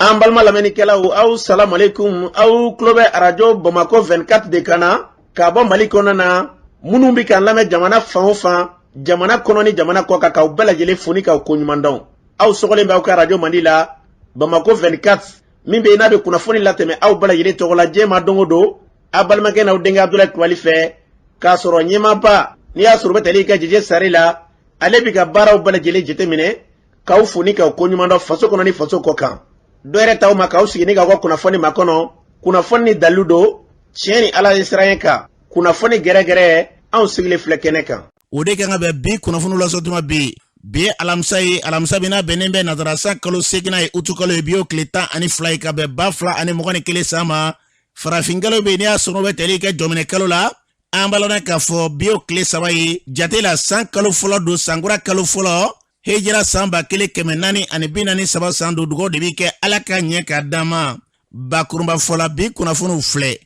An balima lamɛnnikɛlaw, aw salamu aleykum. Aw tulo bɛ arajo Bamakɔ 24 de kan na ka bɔ Mali kɔnɔna na. Minnu bɛ k'an lamɛn jamana fan o fan, jamana kɔnɔ ni jamana kɔ kan, k'aw bɛɛ lajɛlen fo ni k'aw koɲuman dɔn. Aw sɔgɔlen bɛ aw ka arajo mandi la, Bamakɔ 24, min bɛ yen n'a bɛ kunnafoni latɛmɛ aw bɛɛ lajɛlen tɔgɔ la diɲɛ ma don o don, aw balimakɛ n'aw denkɛ Abudulayi Kulubali fɛ, k'a sɔrɔ ɲɛmaaba n'i y'a sɔrɔ u bɛ tali kɛ Jeje Sare la, ale bɛ ka baaraw bɛɛ lajɛlen jateminɛ, k'aw fo ni k'aw koɲuman dɔn faso kɔnɔ ni faso kɔ kan. Dɔ yɛrɛ t'aw ma k'aw sigi ni k'aw ka kunnafoni makɔnɔ, kunnafoni ni dalilu don, tiɲɛ ni Ala ye siran kan, kunnafoni gɛrɛgɛrɛ, anw sigilen filɛ kɛnɛ kan. O de kan ka bɛn bi kunnafoni lasɔtuma bi. Bi ye alamisa ye, alamisa min n'a bɛnnen bɛ nazara san kalo seginna ye, utu kalo ye, bi y'o tile 12 ye ka bɛn 2021 san ma. Farafinkalo bɛ yen, n'i y'a sɔrɔ o bɛ tali kɛ jɔminɛ kalo la. An b'a lɔn k'a fɔ bi y'o tile 3 ye jate la, san kalo fɔlɔ don, sankura kalo fɔlɔ, hijira san 1443 san don. Dugawu de bɛ kɛ Ala ka ɲɛ k'a d'an ma. Bakurunba fɔla, bi kunnafoniw filɛ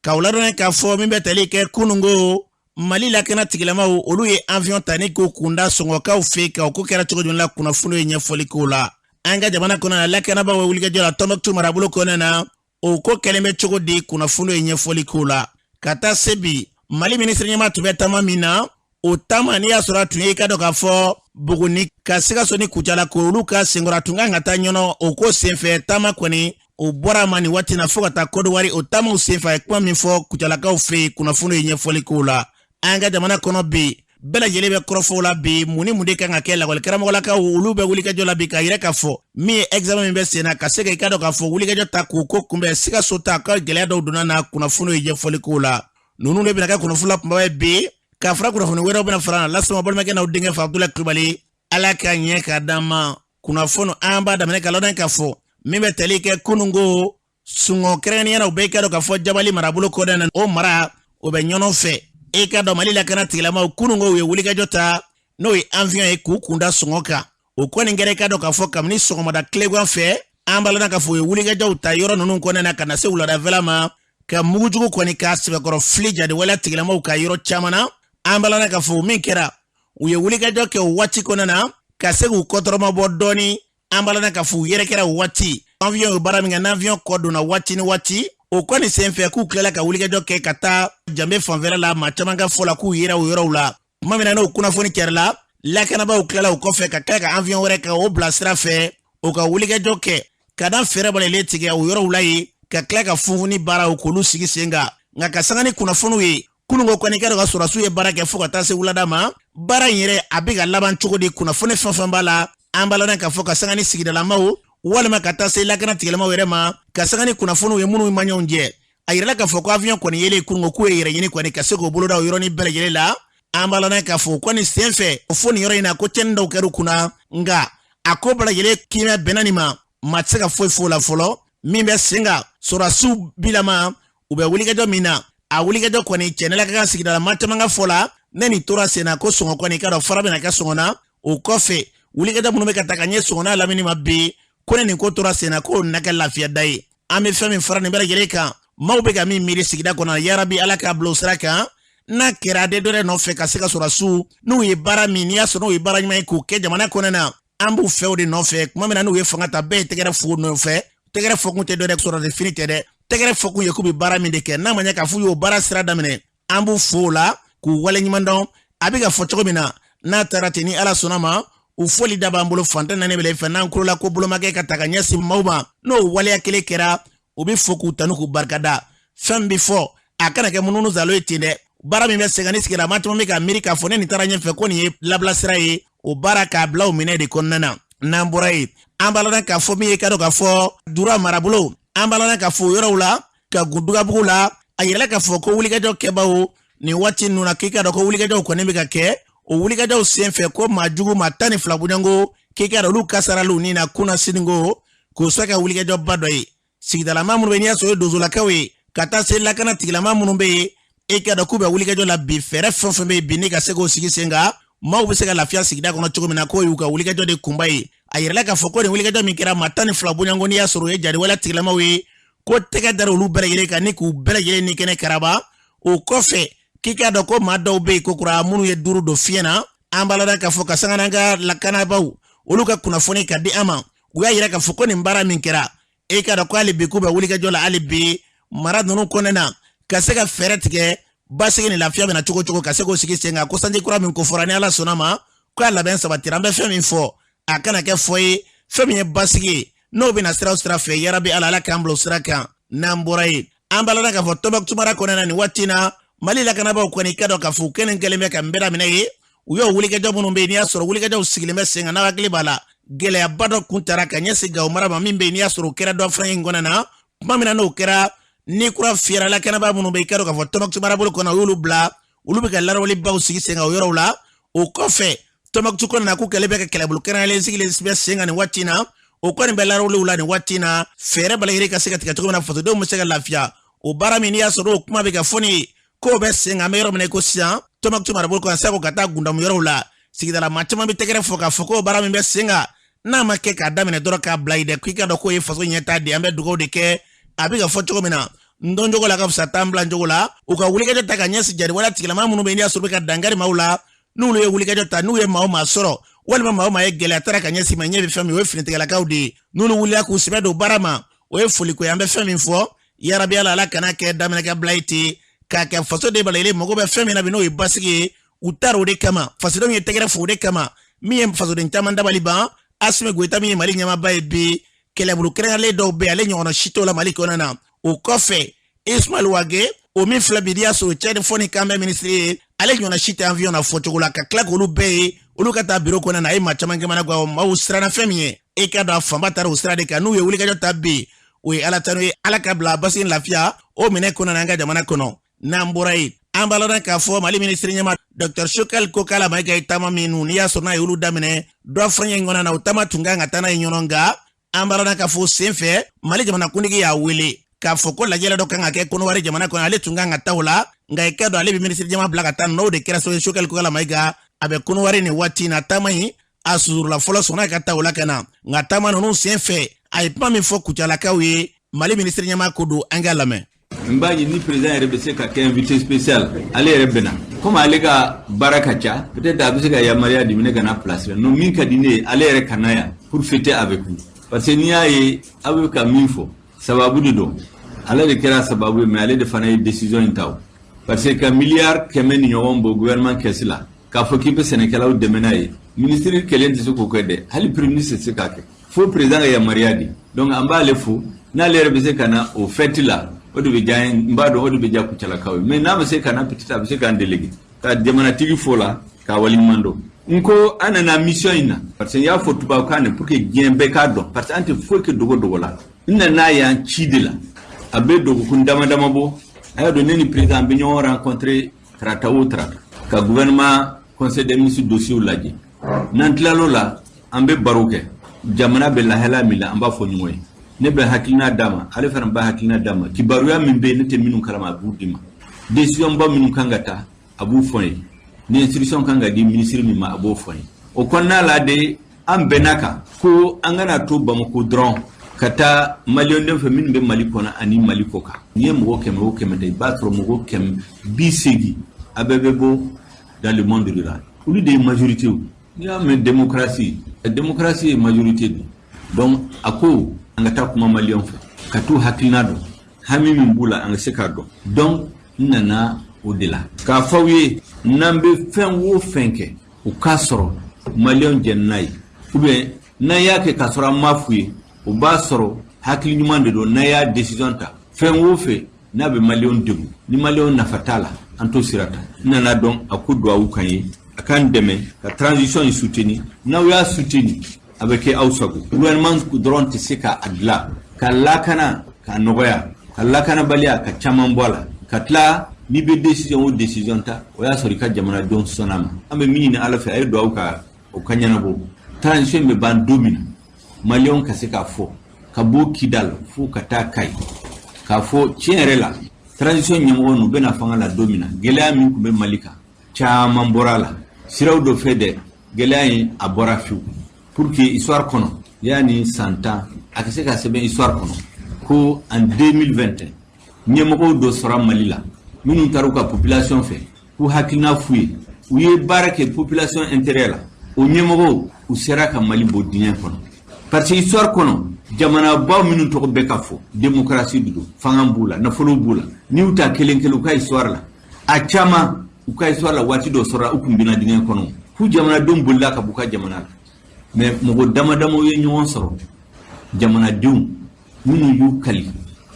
k'aw ladɔnniya k'a fɔ min bɛ tali kɛ kununko Mali lakana tigilamaw, olu ye avion ta ni k'u kunda sɔngɔkaw fɛ ka o ko kɛra cogo jumɛn la, kunnafoniw ye ɲɛfɔli k'o la. An ka jamana kɔnɔ na, lakanabaaw bɛ wulikajɔ la Tɔnbɔkutu marabolo kɔnɔna na, o ko kɛlen bɛ cogo di, kunnafoniw ye ɲɛfɔli k'o la. Ka taa se bi, Mali minisiri ɲɛmaa tun bɛ taama min na, o taama n'i y'a sɔrɔ a tun ye i ka dɔn k'a fɔ Buguni ka Sikaso ni Kucala k'olu ka senkɔrɔ, a tun kan ka taa Ɲɔnɔ. O ko senfɛ, taama kɔni o bɔra a ma nin waati na fo ka taa Kɔdiwari. O taamaw senfɛ, a ye kuma min fɔ Kucalakaw fɛ yen, kunnafoniw ye ɲɛfɔli k'o la. An ka jamana kɔnɔ bi, bɛɛ lajɛlen bɛ kɔrɔfɔw la bi, mun ni mun de kan ka kɛ. Lakɔlikaramɔgɔlakaw, olu bɛ wulikajɔ la bi k'a yira k'a fɔ min ye examen min bɛ sen na, ka se ka i ka dɔn k'a fɔ wulikajɔ ta k'o ko kunbɛn. Sikaso ta ka gɛlɛya dɔw donna na, kunnafoniw ye ɲɛfɔli k'o la. Ninnu de bɛna kɛ kunnafoni la kunbaba ye bi, ka fara kunnafoni wɛrɛw bɛna fara lasama balimakɛ n'aw denkɛ fɛ Abudulayi Kulubali. Ala ka ɲɛ k'a d'an ma. Kunnafoni an b'a daminɛ ka lɔdɔn k'a fɔ min bɛ tali kɛ kununko sungɔ, kɛrɛnkɛrɛnnenya la u bɛ i ka dɔn k'a fɔ Jabali marabolo kɔnɔna na, o mara o bɛ Ɲɔnɔ fɛ. E ka dɔn Mali lakana tigilamaw kununko u ye wulikajɔ ta, n'o ye avion ye, k'u kunda sɔngɔ kan. O kɔni kɛra i ka dɔn k'a fɔ kabini sɔgɔmada tilegan fɛ. An b'a lɔn k'a fɔ u ye wulikajɔw ta yɔrɔ ninnu kɔnɔna na ka na se wuladafɛla ma, ka mugujugu kɔni k'a sɛbɛkɔrɔ fili jadiwaleya tigilamaw ka yɔrɔ caman na. An b'a lɔn k'a fɔ min kɛra, u ye wulikajɔ kɛ o waati kɔnɔna na ka se k'u kɔtɔrɔmabɔ dɔɔni. An b'a lɔn k'a fɔ u yɛrɛ kɛra o waati avion ye baara min kɛ, n'avion kɔ donna waati ni waati, o kɔni senfɛ k'u tilala ka wulikajɔ kɛ ka taa Janbe fanfɛla la. Maa caman ka fɔ la k'u yera o yɔrɔw la. Tuma min na n'o kunnafoni cɛrila, lakanabaaw tilala o kɔfɛ ka tila ka avion wɛrɛ ka o bila sira fɛ, o ka wulikajɔ kɛ ka da fɛɛrɛ balalen tigɛ o yɔrɔw la yen, ka tila ka funfunni baaraw k'olu sigi sen kan. Nka ka sanga ni kunnafoniw ye kununko kɔni kɛra ka sɔrɔdasiw ye baara kɛ fo ka taa se wulada ma. Baara in yɛrɛ a bɛ ka laban cogo di, kunnafoni fɛn fɛn b'a la, an b'a lɔn k'a fɔ ka sanga ni sigidalamaw walima ka taa se lakana tigilamaw yɛrɛ ma, ka sanga ni kunnafoniw ye minnu ma ɲɔgɔn jɛ, a yirala k'a fɔ ko avion kɔni yelen kununko k'u ye yɛrɛ ɲini kɔni ka se k'o boloda o yɔrɔnin bɛɛ lajɛlen la. An b'a lɔn k'a fɔ kɔni senfɛ fo nin yɔrɔ in na ko cɛnni dɔw kɛra u kunna, nka a ko bɛɛ lajɛlen kiimɛ bɛnna nin ma, maa tɛ se ka foyi f'o la fɔlɔ. Min bɛ sen kan, sɔrɔdasiw bilama u bɛ wulikajɔ min na, a wulikajɔ kɔni cɛnɛla ka kan sigida la. Maa caman ka fɔ la, ne nin tora sen na ko sɔngɔ kɔni ka dɔn fara bɛna kɛ sɔngɔ na. O kɔfɛ, wulikajɔ minnu bɛ ka ta ka ɲɛ sɔngɔ n'a lamini ma bi, ko ne nin ko tora sen na k'o na kɛ lafiya da ye. An bɛ fɛn min fara nin bɛɛ lajɛlen kan, maaw bɛ ka min miiri sigida kɔnɔ, yarabi Ala k'a bila o sira kan. N'a kɛra de dɔ nɔfɛ ka se ka sɔrɔdasiw n'u ye baara min, n'i y'a sɔrɔ n'u ye baara ɲuman ye k'o kɛ jamana kɔnɔ na, an b'u fɛ o de nɔfɛ. Tuma min na n'u ye fanga ta, bɛɛ ye tɛgɛrɛ fo nɔfɛ. Tɛgɛrɛ fɔkun tɛ dɔ dɛ, sɔrɔdasi fini tɛ dɛ, tɛgɛrɛ fɔkun ye k'u bɛ baara min de kɛ. N'a ma ɲɛ k'a f'u y'o baara sira daminɛ, an b'u fo o la k'u waleɲuman dɔn. A bɛ ka fɔ cogo min na, n'a taara ten, ni Ala sɔnna ma, u foli da b'an bolo fantan naani bɛlɛ fɛ n'an kulola ko bolomakɛ ka ta ka ɲɛsin maaw ma. N'o waleya kelen kɛra, u bɛ fo k'u tanu k'u barikada. Fɛn bɛ fɔ, a kana kɛ mununu zalo ye ten dɛ. Baara min bɛ sen kan ni sigida maa caman bɛ ka miiri k'a fɔ ne nin taara ɲɛfɛ ko nin ye labila sira ye, o baara k'a bila o minɛ de kɔnɔna na. N'an bɔra yen, an b'a lɔn k'a fɔ min ye ka dɔn k'a fɔ Dura marabolo, an b'a lɔn k'a fɔ o yɔrɔw la ka gun Dugabugu la, a yirala k'a fɔ ko wulikajɔ kɛbaaw nin waati ninnu na, k'i ka dɔn ko wulikajɔw kɔni bɛ ka kɛ. O wulikajɔw senfɛ ko maa jugu maa 12 bɔɲɔgɔnko, k'i ka dɔn olu kasaraliw ni na kunna siniko k'o sɔrɔ ka wulikajɔba dɔ ye. Sigidalama minnu bɛ, n'i y'a sɔrɔ o ye donsolakaw ye, ka taa se lakana tigilama minnu bɛ yen, e ka dɔn k'u bɛ wulikajɔ la bi. Fɛɛrɛ fɛn fɛn bɛ yen bi ni ka se k'o sigi sen kan, maaw bɛ se ka lafiya sigida kɔnɔ cogo min na, k'o y'u ka wulikajɔ de kunba ye. A yirala k'a fɔ ko nin wulikajɔ min kɛra, maa 12 bɔɲɔgɔnko, n'i y'a sɔrɔ o ye jariwaleya tigilamaw ye, ko tɛgɛ dara olu bɛɛ lajɛlen kan ni k'u bɛɛ lajɛlen ni kɛnɛ karaba. O kɔfɛ, k'i k'a dɔn ko maa dɔw bɛ yen ko kura minnu ye duuru don fiɲɛ na. An b'a lada k'a fɔ ka sanga n'an ka lakanabaaw olu ka kunnafoni ka di an ma, u y'a yira k'a fɔ ko nin baara min kɛra E k'a dɔn ko hali bi k'u bɛ wulikajɔ la hali bi mara ninnu kɔnɔna na ka se ka fɛɛrɛ tigɛ basigi ni lafiya bɛna cogo cogo ka se k'o sigi sen kan. Ko sanji kura min ko fɔra, ni Ala sɔnna ma ko a labɛn sabatira, an bɛ fɛn min fɔ a kana kɛ fɔ ye, fɛn min ye basigi ye n'o bɛna sira o sira fɛ, yarabi Ala, Ala k'an bila o sira kan. N'an bɔra yen, an b'a la k'a fɔ Tɔnbɔkutu mara kɔnɔna na nin waati in na, Mali lakanabaaw kɔni ka dɔn k'a fɔ u kɛlen kɛlen bɛ ka n bɛɛ daminɛ ye. U y'o wulikajɔ minnu bɛ yen, n'i y'a sɔrɔ wulikajɔw sigilen bɛ sen kan, n'aw hakili b'a la, gɛlɛyaba dɔ kun tara ka ɲɛsin Gawo mara ma min bɛ yen, n'i y'a sɔrɔ o kɛra dɔ fana in kɔnɔna na. Tuma min na n'o kɛra, ni kura fiyɛra, lakanabaa minnu bɛ yen, i ka dɔn k'a fɔ Tɔnbɔkutu marabolo kɔnɔ, u y'olu bila, olu bɛ ka larawulibaw sigi sen kan o yɔrɔw la. O kɔfɛ, Tɔnbɔkutu kɔnɔna na, k'u kɛlen bɛ ka kɛlɛbolo kɛrɛnkɛrɛnlen sigilen bɛ sen kan nin waati in na. O kɔni bɛ larawuliw la nin waati in na, fɛɛrɛ balahiri ka se ka tigɛ cogo min na fasodenw bɛ se ka lafiya. O baara min, n'i y'a sɔrɔ o kuma bɛ ka fɔ nin ye k'o bɛ sen kan, an bɛ yɔrɔ min na i ko sisan Tɔnbɔkutu marabolo kɔnɔ, sako ka taa Gundamu yɔrɔw la, sigidala maa caman bɛ tɛgɛrɛ fɔ k'a fɔ k'o baara min bɛ sen kan, n'a ma kɛ k'a daminɛ dɔrɔn k'a bila yen dɛ, k'i ka dɔn k'o ye faso ɲɛtaa de ye. An bɛ dugawu de kɛ, a bɛ ka fɔ cogo min na, n dɔn cogo la ka fisa taa n bila cogo la. U ka wulikajɔ ta ka ɲɛsin jariwale tigilama minnu bɛ yen, n'i y'a sɔrɔ u bɛ ka dankari maaw la, n'olu ye wulikajɔ ta, n'u ye maa o maa sɔrɔ walima maa o maa ye gɛlɛya tara ka ɲɛsin ma, ɲɛ bɛ fɛn min, o ye finitigilakaw de ye. N'olu wulila k'u sɛbɛ don baara ma, o ye foliko ye. An bɛ fɛn min fɔ, yarabi Ala, Ala kana kɛ daminɛ ka bila ye ten, k'a kɛ faso de bala mago bɛ fɛn min na bi, n'o ye basigi ye. U taara o de kama, fasodenw ye tɛgɛrɛ fo o de kama. Min ye fasoden caman dabali ban, Asimi Goyita min ye Mali ɲɛmaaba ye bi, kɛlɛbolo kɛrɛnkɛrɛnlen dɔw bɛ yen, ale ɲɔgɔnna si t'o la Mali kɔnɔna na. O kɔfɛ, Ismaël Wagué, o min filɛ bi, n'i y'a sɔrɔ cɛ ni fɔ ni kan bɛ minisiri ye, ale ɲɔgɔnna si tɛ avion na fɔcogo la, ka tila k'olu bɛɛ ye, olu ka taa biro kɔnɔna na, a ye maa caman kɛmɛ gan. Maaw siranna fɛn min ye, e ka dɔn a fanba taara o sira de kan. N'u ye wulikajɔ ta bi, o ye Ala tanu ye. Ala ka bila basigi lafiya o minɛ kɔnɔna na an ka jamana kɔnɔ. N'an bɔra yen, an b'a lɔn k'a fɔ Mali minisiri ɲɛma Dr Choguel Kokalla Maïga ye taama minnu, n'i y'a sɔrɔ n'a ye olu daminɛ dɔ fɛn in kɔnɔna na, o taama tun kan ka taa n'a ye ɲɔgɔn. Nka an b'a lɔn k'a fɔ sen fɛ, Mali jamanakuntigi y'a wele k'a fɔ ko lajɛrɛ dɔ kan ka kɛ Kɔnɔwari jamana kɔnɔ, ale tun kan ka taa o la. Nka i ka dɔn ale bɛ minisiri ɲɛma bila ka taa, n'o de kɛra sababu ye Choguel Kokalla Maïga a bɛ Kɔnɔwari nin waati in na. Taama in a susurula fɔlɔ, sɔnna ka taa o la ka na. Nka taama ninnu sen fɛ, a ye kuma min fɔ Kucalakaw ye, Mali minisiri ɲɛma ko don, an k'a lamɛn. N b'a ɲini ni président yɛrɛ bɛ se ka kɛ invité spécial, ale yɛrɛ bɛna. Komi ale ka baara ka ca, peut-être a bɛ se ka yamaruya di ne ka na place la. Non, min ka di ne ye, ale yɛrɛ ka na yan pour fêter avec vous, parce que n'i y'a ye aw bɛ ka min fɔ, sababu de don. Ale de kɛra sababu ye, mais ale de fana ye décision in ta o, parce que ka miliyari 100 ni ɲɔgɔn bɔ gouvernement caisse la k'a fɔ k'i bɛ sɛnɛkɛlaw dɛmɛ n'a ye, ministre kelen tɛ se k'o kɛ dɛ, hali premier ministre tɛ se k'a kɛ, fo président ka yamaruya di. Donc an b'ale fo. N'ale yɛrɛ bɛ se ka na o fête la, o de bɛ diya n ye, n b'a dɔn o de bɛ diya Kucalakaw ye. Mais n'a ma se ka na, peut-être a bɛ se k'an délégué ka jamanatigi fo la k'a waleɲuman dɔn. N ko an nana mission in na parce que n y'a fɔ tubabukan na pour que diɲɛ bɛɛ k'a dɔn, parce que an tɛ foyi kɛ dogo dogo la. N nana yan ci de la, a bɛ dɔgɔkun dama dama bɔ. A y'a dɔn ne ni président an bɛ ɲɔgɔn rencontrer tarata o tarata ka gouvernement conseil des ministres dossiers lajɛ. N'an tilal'o la, an bɛ baro kɛ jamana bɛ lahala min la, an b'a fɔ ɲɔgɔn ye. Ne bɛ hakilina d'a ma, ale fana b'a hakilina d'a ma. Kibaruya min bɛ yen, ne tɛ minnu kalama, a b'u di ma. Décision ba minnu kan ka ta, a b'u fɔ n ye. Ni instruction kan ka di ministre min ma, a b'o fɔ n ye. O kɔnɔna la de, an bɛnna kan ko an kana to Bamako dɔrɔn, ka taa maliyɛnden fɛ minnu bɛ Mali kɔnɔ ani Mali kɔ kan. N'i ye mɔgɔ 100 o 100 ta, i b'a sɔrɔ mɔgɔ 180 a bɛɛ bɛ bɔ dans le monde rural. Olu de ye majorité ye. N'i y'a mɛn démocratie, démocratie ye majorité de. Donc a ko an ka taa kuma maliyɛnw fɛ ka t'u hakilina dɔn, hami min b'u la, an ka se k'a dɔn. Donc n nana o de la k'a fɔ aw ye, n'an bɛ fɛn o fɛn kɛ, o k'a sɔrɔ maliyɛnw jɛn n'a ye, ou bien n'an y'a kɛ k'a sɔrɔ an m'a f'u ye, o b'a sɔrɔ hakili ɲuman de don. N'an y'a décision ta, fɛn o fɛn n'a bɛ maliyɛnw degun, ni maliyɛnw nafa t'a la, an t'o sira ta. N nana dɔn a ko duwawu kan ye, a k'an dɛmɛ ka transition in soutenir. N'aw y'a soutenir, a bɛ kɛ aw sago. Gouvernement dɔrɔn tɛ se k'a dilan, ka lakana k'a nɔgɔya, ka lakanabaliya ka caman bɔ a la, ka tila n'i bɛ décision o décision ta, o y'a sɔrɔ i ka jamanadenw sɔnna a ma. An bɛ min ɲini Ala fɛ, a ye duwawu ka o ka ɲɛnabɔ. Transition bɛ ban don min na, maliyɛnw ka se k'a fɔ ka bɔ Kidal fo ka taa Kayi, k'a fɔ tiɲɛ yɛrɛ la, transition ɲɛmɔgɔ ninnu bɛna fanga la don min na, gɛlɛya min tun bɛ Mali kan, caman bɔra a la siraw dɔ fɛ dɛ, gɛlɛya in a bɔra fiyewu, pour que histoire kɔnɔ, yanni san 10, a ka se ka sɛbɛn histoire kɔnɔ ko en 2021, ɲɛmɔgɔw dɔ sɔrɔ Mali la minnu taara u ka population fɛ k'u hakilina f'u ye, u ye baara kɛ population intérêt la, o ɲɛmɔgɔw u sera ka Mali bɔ dingɛ kɔnɔ, parce que histoire kɔnɔ Jamanabaw minnu tɔgɔ bɛ ka fɔ, démocratie de don, fanga b'u la, nafolo b'u la. N'i y'u ta kelen kelen u ka histoire la, a caman u ka histoire la, waati dɔ sɔrɔla u kun binna dingɛ kɔnɔ f'u jamanadenw bolila ka b'u ka jamana la. Mais mɔgɔ dama damaw ye ɲɔgɔn sɔrɔ, jamanadenw minnu y'u kali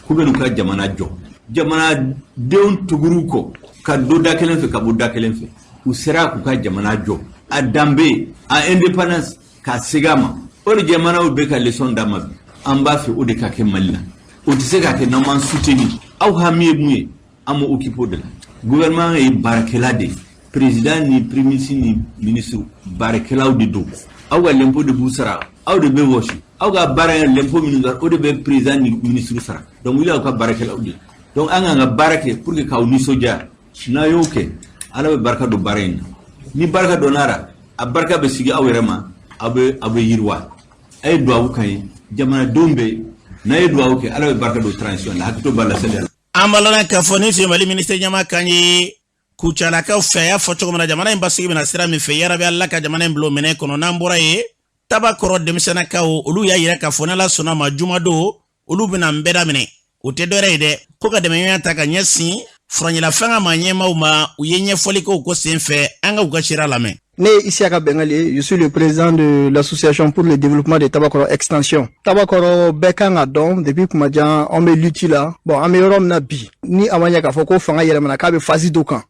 k'u bɛ n'u ka jamana jɔ, jamanadenw tugur'u kɔ ka don da kelen fɛ, ka bɔ da kelen fɛ, u sera k'u ka jamana jɔ, a danbe, a indépendance ka segin a ma. O de jamanaw bɛ ka leçon d'a ma bi. An b'a fɛ o de ka kɛ Mali la. O tɛ se ka kɛ n'an m'an soutenir. Aw hami ye mun ye? An m'o occuper o de la. Gouvernement ye baarakɛla de ye, président ni premier ministre ni ministre baarakɛlaw de don. Aw ka l'impôt de b'u sara, aw de bɛ wɔsi, aw ka baara ye l'impôt minnu sara, o de bɛ président ni ministre sara. Donc olu y'aw ka baarakɛlaw de ye. Donc an k'an ka baara kɛ pour que k'aw nisɔndiya. N'a y'o kɛ, Ala bɛ barika don baara in na. Ni barika donna la, a barika bɛ sigi aw yɛrɛ ma, aw bɛ yiriwa. A ye duwawu kan ye jamanadenw bɛ n'a ye duwawu kɛ, Ala bɛ barika don transition la. Hakili to b'a la, sali la. An b'a lɔn k'a fɔ ni tun ye Mali minisiri ɲɛmaa kan ye Kucalakaw fɛ, a y'a fɔ cogo min na, jamana in basigi bɛna sira min fɛ, yarabi Ala ka jamana in bila o minɛ kɔnɔ. N'an bɔra yen, Tabakɔrɔ denmisɛnninkaw, olu y'a yira k'a fɔ n'Ala sɔnna ma, jumadon olu bɛna n bɛɛ daminɛ. O tɛ dɔwɛrɛ ye dɛ, ko ka dɛmɛɲɔgɔnya ta ka ɲɛsin furancɛla fanga ma ɲɛmaaw ma. U ye ɲɛfɔli kɛ o ko sen fɛ. An ka u ka sira lamɛn. Ne ye Isiaka Bengali, je suis le président de l'association pour le développement de Tabakɔrɔ Extension. Tabakɔrɔ bɛɛ kan ka dɔn depuis kuma jan an bɛ lutte la. Bon, an bɛ yɔrɔ min na bi, ni a ma ɲɛ k'a fɔ ko fanga yɛlɛmana k'a bɛ phase dɔ kan.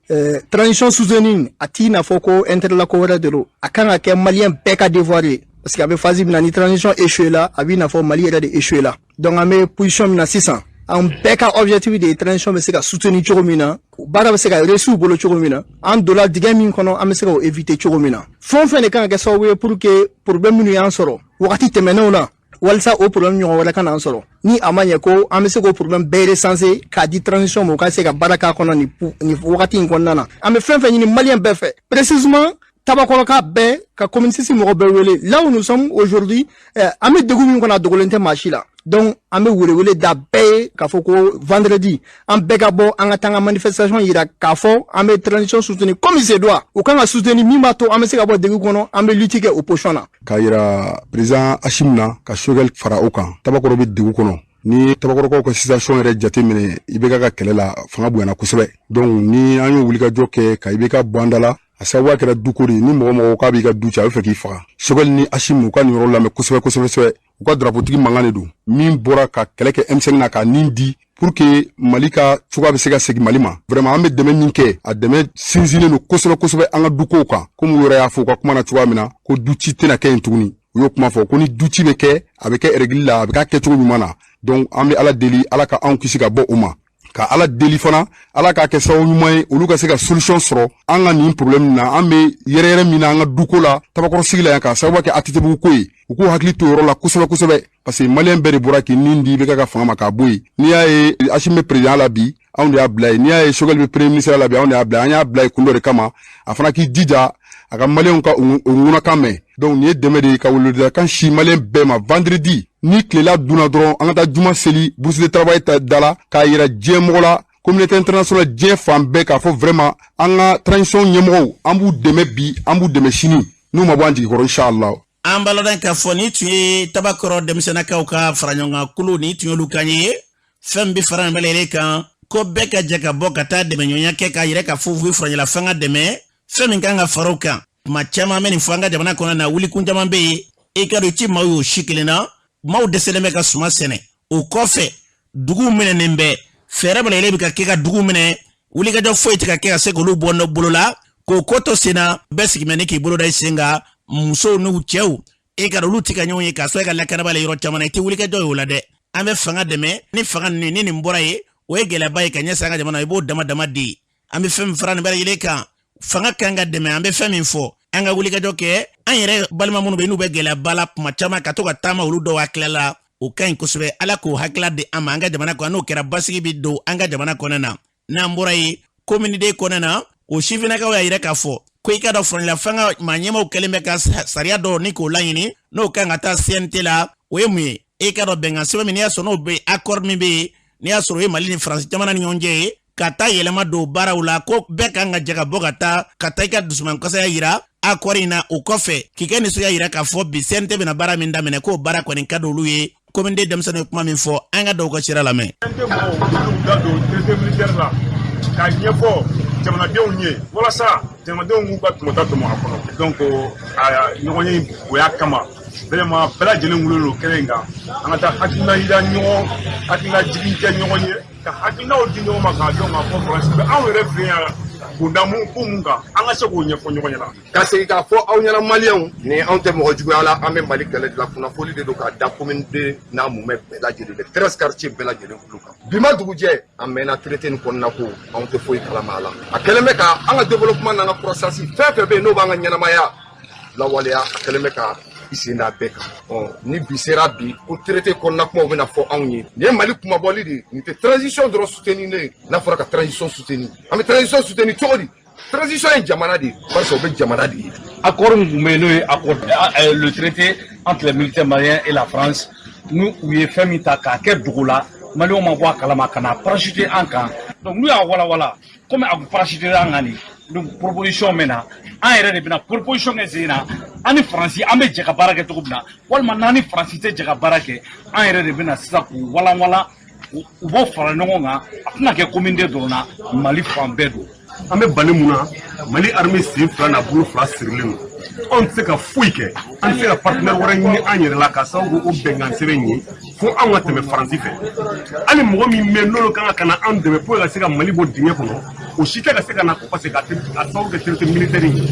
Transition soutenue, a t'i n'a fɔ ko intérêt la ko wɛrɛ de don. A kan ka kɛ malien bɛɛ ka devoir ye. Parce que a bɛ phase min na, ni transition échoué la, a b'i n'a fɔ Mali yɛrɛ de échoué la. Donc an bɛ position min na sisan, an bɛɛ ka objectif de ye transition bɛ se ka soutenir cogo min na, baara bɛ se ka réussir u bolo cogo min na, an donna dingɛ min kɔnɔ, an bɛ se k'o éviter cogo min na. Fɛn o fɛn de kan ka kɛ sababu ye pour que problème minnu y'an sɔrɔ wagati tɛmɛnenw na, walasa o problème ɲɔgɔn wɛrɛ ka n'an sɔrɔ, ni a ma ɲɛ ko an bɛ se k'o problème bɛɛ recenser k'a di transition ma, u ka se ka baara k'a kɔnɔ nin wagati in kɔnɔna na. An bɛ fɛn fɛn ɲini malien bɛɛ fɛ, précisément Tabakɔrɔka bɛɛ, ka commune 6 mɔgɔ bɛɛ wele. Là où nous sommes aujourd'hui, an bɛ degun min kɔnɔ, a dogolen tɛ maa si la. Donc an bɛ welewele da bɛɛ ye k'a fɔ ko vendredi an bɛɛ ka bɔ, an ka taa an ka manifestation yira k'a fɔ an bɛ transition soutenir comme il se doit. U kan ka soutenir min b'a to an bɛ se ka bɔ degun kɔnɔ, an bɛ lutte kɛ o position na. K'a yira président Assimi na, ka Choguel fara o kan, Tabakɔrɔ bɛ degun kɔnɔ. Ni Tabakɔrɔkaw ka situation yɛrɛ jateminɛ, IBK ka kɛlɛ la, fanga bonyana kosɛbɛ. Donc ni an y'o wulikajɔ kɛ ka IBK bɔ an da la, a sababuya kɛra duko de ye. Ni mɔgɔ mɔgɔ k'a b'i ka du ci, a bɛ fɛ k'i faga. Choguel ni Assimi, u ka nin yɔrɔ lamɛn kosɛbɛ kosɛbɛ kosɛbɛ. U ka drapotigi mankan de don min bɔra ka kɛlɛ kɛ M5 na k'a nin di pour que Mali ka cogoya bɛ se ka segin Mali ma. Vraiment, an bɛ dɛmɛ min kɛ, a dɛmɛ sinsinnen don kosɛbɛ kosɛbɛ an ka dukow kan. Komi u yɛrɛ y'a fɔ u ka kuma na cogoya min na, ko duci tɛna kɛ yen tuguni. U y'o kuma fɔ ko ni duci bɛ kɛ, a bɛ kɛ règle la, a bɛ k'a kɛcogo ɲuman na. Donc an bɛ Ala deli, Ala ka anw kisi ka bɔ o ma, ka Ala deli fana, Ala k'a kɛ sababu ɲuman ye, olu ka se ka solution sɔrɔ an ka nin problème na. An bɛ yɛrɛ yɛrɛ min na an ka duko la, Tabakɔrɔ sigi la yan, k'a sababu kɛ ATT ko ye, u k'u hakili to yɔrɔ la kosɛbɛ kosɛbɛ, parce que malien bɛɛ de bɔra k'i nin di IBK ka fanga ma k'a bɔ yen. N'i y'a ye Assimi bɛ président la bi, anw de y'a bila yen. N'i y'a ye Choguel bɛ premier ministre la bi, anw de y'a bila. An y'a bila yen kun dɔ de kama, a fana k'i jija a ka maliyɛnw ka o ŋunakan mɛn. Donc nin ye dɛmɛ de ye ka weleweledakan si malien bɛɛ ma. Vendredi ni tilela dunna dɔrɔn, an ka taa juma seli bourse de travail ta da la, k'a yira diɲɛ mɔgɔ la, communauté internationale, diɲɛ fan bɛɛ, k'a fɔ vraiment an ka transition ɲɛmɔgɔw, an b'u dɛmɛ bi, an b'u dɛmɛ sini, n'u ma bɔ an jigi kɔrɔ, inshallah. An b'a lɔn k'a fɔ ni tun ye Tabakɔrɔ denmisɛnninakaw ka fara ɲɔgɔn kan kulu, ni tun y'olu kan ye. Fɛn bɛ fara nin bɛɛ lajɛlen kan ko bɛɛ ka jɛ ka bɔ ka taa dɛmɛɲɔgɔnya kɛ k'a yɛrɛ ka fɔ furancɛla fanga dɛmɛ. Fɛn min kan ka fara o kan, tuma caman bɛ nin fɔ an ka jamana kɔnɔ na, wulikun caman bɛ yen. I ka dɔn ci maaw y'o si kelen na, maaw dɛsɛlen bɛ ka suma sɛnɛ. O kɔfɛ, duguw minɛnen bɛ, fɛɛrɛ bɛɛ lajɛlen bɛ ka kɛ ka dugu minɛ, wulikajɔ foyi tɛ ka kɛ ka se k'olu bɔ bolo la k'o ko to sen na. Bɛɛ sigimɛ ni k'i bolo da i sen kan, musow n'u cɛw, e ka olu ti ka ɲɔgɔn ye k'a sɔrɔ e ka lakanaba la yɔrɔ caman na, i tɛ wulikajɔ ye o la dɛ. An bɛ fanga dɛmɛ ni fanga ninnu ni nin bɔra ye, o ye gɛlɛyaba ye ka ɲɛsin an ka jamana, i b'o dama dama de ye. An bɛ fɛn min fara nin bɛɛ lajɛlen kan, fanga kan ka dɛmɛ. An bɛ fɛn min fɔ, an ka wulikajɔ kɛ, an yɛrɛ balima minnu bɛ yen n'u bɛ gɛlɛyaba la, tuma caman ka to ka taama olu dɔw hakilila la, o ka ɲi kosɛbɛ. Ala k'o hakilila di an ma an ka jamana kɔnɔ. N'o kɛra, basigi bɛ don an ka jamana kɔnɔ na. N'an bɔra yen, commune 2 kɔnɔ na, o sifinnakaw y'a yira k'a fɔ ko i ka dɔn furancɛla fanga maa ɲɛmaaw kɛlen bɛ ka sariya dɔw ni k'o laɲini, n'o kan ka taa CNT la. O ye mun ye? E ka dɔn bɛnkan sɛbɛn min n'i y'a sɔrɔ n'o bɛ accord min bɛ yen, n'i y'a sɔrɔ o ye Mali ni Faransi jamana ni ɲɔgɔn cɛ ye, ka taa yɛlɛma don baaraw la, ko bɛɛ kan ka jɛ ka bɔ ka taa i ka dusumankasaya yira accord in na. O kɔfɛ, k'i ka nisɔndiya yira k'a fɔ bi CNT bɛna baara min daminɛ, k'o baara kɔni ka d'olu ye. Commune deux denmisɛnninw ye kuma min fɔ, an ka dɔw ka sira lamɛn. CNT mɔgɔw y'u da don traité militaire la k'a ɲɛfɔ jamanadenw ye walasa jamanadenw k'u ka tɔmɔta tɔmɔ a kɔnɔ. Donc a ɲɔgɔn ye bonya kama, vraiment, bɛɛ lajɛlen wulilen don kɛnɛ in kan. An ka taa hakilina yira ɲɔgɔn, hakilina jigin kɛ ɲɔgɔn ye, ka hakilinaw di ɲɔgɔn ma, k'a dɔn k'a fɔ Faransi bɛ anw yɛrɛ fɛ yan bonda mun ko mun kan, an ka se k'o ɲɛfɔ ɲɔgɔn ɲɛna. Ka segin k'a fɔ aw ɲɛna, Maliyɛnw, ni anw tɛ mɔgɔ juguya la, an bɛ Mali kɛlɛ de la. Kunnafoli de don k'a da commune deux n'a mumɛ bɛɛ lajɛlen, les 13 quartiers bɛɛ lajɛlen kulu kan. Bi ma dugujɛ, an mɛnna traité nin kɔnɔna ko anw tɛ foyi kalama a la. A kɛlen bɛ ka an ka développement n'an ka croissance, fɛn fɛn bɛ yen n'o b'an ka ɲɛnamaya lawaleya, a kɛlen bɛ ka i sen da bɛɛ kan. Ɔ ni bi sera bi ko traité kɔnɔna kumaw bɛna fɔ anw ye, nin ye Mali kumabɔli de ye. Nin tɛ transition dɔrɔn soutenir ne ye. N'a fɔra ka transition soutenir, an bɛ transition soutenir cogo di? Transition ye jamana de ye, barisa o bɛ jamana de ye. Accord min tun bɛ yen, n'o ye accord, le traité entre les militaires maliens et la France, n'u u ye fɛn min ta k'a kɛ dogo la, Maliyɛnw ma bɔ a kalama, ka na parachuter an kan. Donc n'u y'a walawala komi a kun parachuter an kan nin, donc proposition bɛ na, an yɛrɛ de bɛna proposition kɛ sen na, an ni Faransi an bɛ jɛ ka baara kɛ cogo min na, walima n'an ni Faransi tɛ jɛ ka baara kɛ, an yɛrɛ de bɛna sisan k'u walanwalan, u b'o fara ɲɔgɔn kan. A tɛna kɛ commune deux dɔrɔn na, Mali fan bɛɛ don. An bɛ bali mun na? Mali armée sen fila n'a bolo fila sirilen don. Anw tɛ se ka foyi kɛ, an tɛ se ka partenaire wɛrɛ ɲini an yɛrɛ la ka sababu kɛ o bɛnkan sɛbɛn in ye, fo anw ka tɛmɛ Faransi fɛ. Hali mɔgɔ min bɛ n'olu kan ka na an dɛmɛ pour ka se ka Mali bɔ dingɛ kɔnɔ, o si tɛ ka se ka na ko parce que a sababu kɛ traité militaire in ye.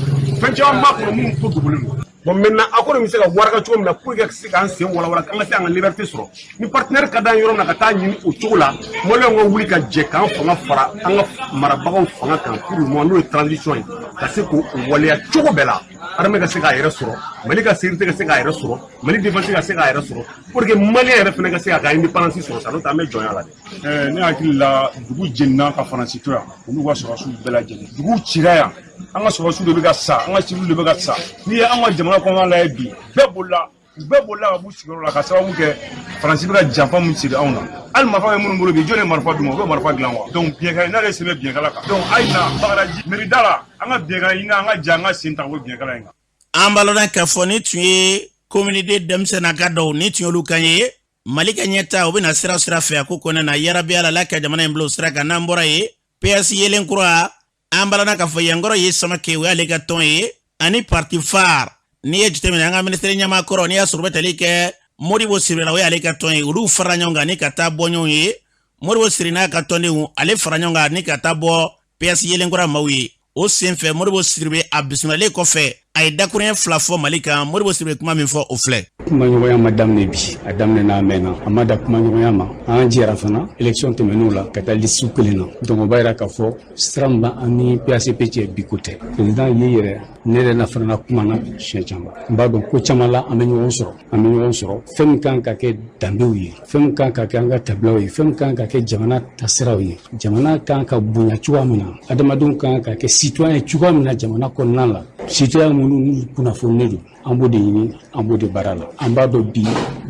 Fɛn caman b'a kɔnɔ minnu ko dogolen don. Bon, maintenant, accord in bɛ se ka waraka cogo min na pour que ka se k'an sen walawala, k'an ka se an ka liberté sɔrɔ, ni partenaire ka d'an yɔrɔ min na ka taa ɲini o cogo la, Maliyɛnw ka wuli ka jɛ k'an fanga fara an ka marabagaw fanga kan pour le moment, n'o ye transition ye, ka se k'o waleya cogo bɛɛ la, armée ka se k'a yɛrɛ sɔrɔ, Mali ka sécurité ka se k'a yɛrɛ sɔrɔ, Mali défense ka se k'a yɛrɛ sɔrɔ, pour que Maliyɛn yɛrɛ fana ka se k'a ka indépendance sɔrɔ sa, n'o tɛ an bɛ jɔnya la dɛ. Ne hakili la, dugu jenina ka Faransi to yan, olu ka sɔrɔdasiw bɛɛ lajɛlen, dugu cira yan, an ka sɔrɔdasiw de bɛ ka sa, an ka civil de bɛ ka sa. N'i ye an ka jamana kɔnɔna lajɛ bi, bɛɛ bolila, u bɛɛ bolila ka b'u sigiyɔrɔ la ka sababu kɛ Faransi bɛ ka janfa min siri anw na. Hali marifa bɛ minnu bolo bi, jɔn ye marifa d'u ma? U bɛ marifa dilan wa? Donc biɲɛkala n'ale sen bɛ biɲɛkala kan, donc a ye na Bagadaji mairie da la, an ka biɲɛkala ɲini, an ka jɛ, an ka sen ta ka bɔ biɲɛkala in kan. An b'a lɔn k'a fɔ ni tun ye commune deux denmisɛnnin ka dɔw ni tun y'olu kan ye. Mali ka ɲɛta, o bɛna sira sira fɛ a ko kɔnɔna na. Yarabi Ala la ka jamana in bila o sira kan. N'an bɔra yen, PS yelen kura, an balana k'a fɔ yankɔrɔ ye Samake, o y'ale ka tɔn ye, ani parti phare. N'i ye jateminɛ, an ka minisiri ɲɛmaa kɔrɔ, n'i y'a sɔrɔ u bɛ tali kɛ Modibo Siribe la, o y'ale ka tɔn ye. Olu fara ɲɔgɔn kan ni ka taa bɔ ɲɔgɔn ye. Modibo Siri n'a ka tɔndenw, ale fara ɲɔgɔn kan ni ka taa bɔ PS yelenkura maaw ye. O senfɛ, Modibo Siribe a bisimilalen kɔfɛ, a ye dakuruɲɛ fila fɔ Mali kan. Modibo Siribe, kuma min fɔ, o filɛ. Kumaɲɔgɔnya ma daminɛ bi, a daminɛ n'a mɛnna. A ma da kumaɲɔgɔnya ma, an jɛra fana élection tɛmɛn'o la ka taa liste kelen na. Donc o b'a yira k'a fɔ sira min b'an ni PACP cɛ, bi ko tɛ. Président ye yɛrɛ, ne yɛrɛ na fana kuma na siɲɛ caman. N b'a dɔn ko caman la, an bɛ ɲɔgɔn sɔrɔ, an bɛ ɲɔgɔn sɔrɔ fɛn min kan ka kɛ danbew ye, fɛn min kan ka kɛ an ka tabilaw ye, fɛn min kan ka kɛ jamana tasiraw ye, jamana kan ka bonya cogoya min na, adamadenw kan ka kɛ citoyen cogoya min na jamana kɔnɔna la, citoyen minnu n'u kunnafonilen don, an b'o de ɲini, an b'o de baara la. An b'a dɔn bi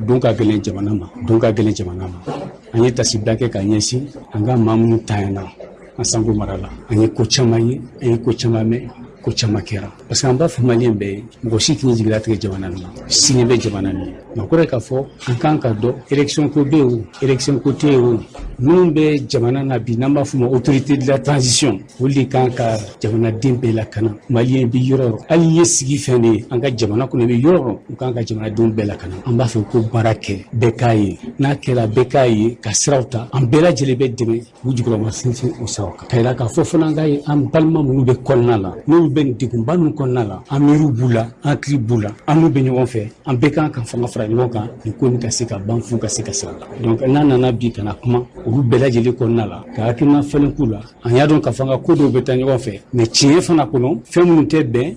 don ka gɛlɛn jamana ma, don ka gɛlɛn jamana ma. An ye tasibila kɛ ka ɲɛsin an ka maa minnu tanyana an sanko mara la. An ye ko caman ye, an ye ko caman mɛn, ko caman kɛra, parce que an b'a fɔ Maliyɛn bɛɛ ye, mɔgɔ si k'i jigilatigɛ jamana min na, sini bɛ jamana min ye. O kɔrɔ ye k'a fɔ an kan ka dɔn, élection ko bɛ yen o, élection ko tɛ yen o, minnu bɛ jamana na bi, n'an b'a fɔ o ma autorité de la transition, olu de kan ka jamanaden bɛɛ lakana. Maliyɛn bɛ yɔrɔ o yɔrɔ, hali n'i ye sigi fɛn de ye an ka jamana kɔnɔ, i bɛ yɔrɔ o yɔrɔ, u kan ka jamanadenw bɛɛ lakana. An b'a fɛ ko baara kɛ, bɛɛ k'a ye, n'a kɛra bɛɛ k'a ye ka siraw ta, an bɛɛ lajɛlen bɛ dɛmɛ k'u jukɔrɔma sinsin o siraw kan, ka yira k'a fɔ fana an ka ye an balima minnu bɛ kɔnɔna la, n'olu bɛ nin degunba ninnu kɔnɔna la, an miiriw b'u la, an hakili b'u la, an n'u bɛ ɲɔgɔn fɛ. An bɛɛ kan ka fanga fara ɲɔgɔn kan nin ko nin ka se ka ban fu ka se ka sira la. Donc n'a nana bi ka na kuma olu bɛɛ lajɛlen kɔnɔna la ka hakilina falen k'u la, an y'a dɔn k'a fɔ an ka ko dɔw bɛ taa ɲɔgɔn fɛ, mais tiɲɛ fana kɔnɔ, fɛn minnu tɛ bɛn,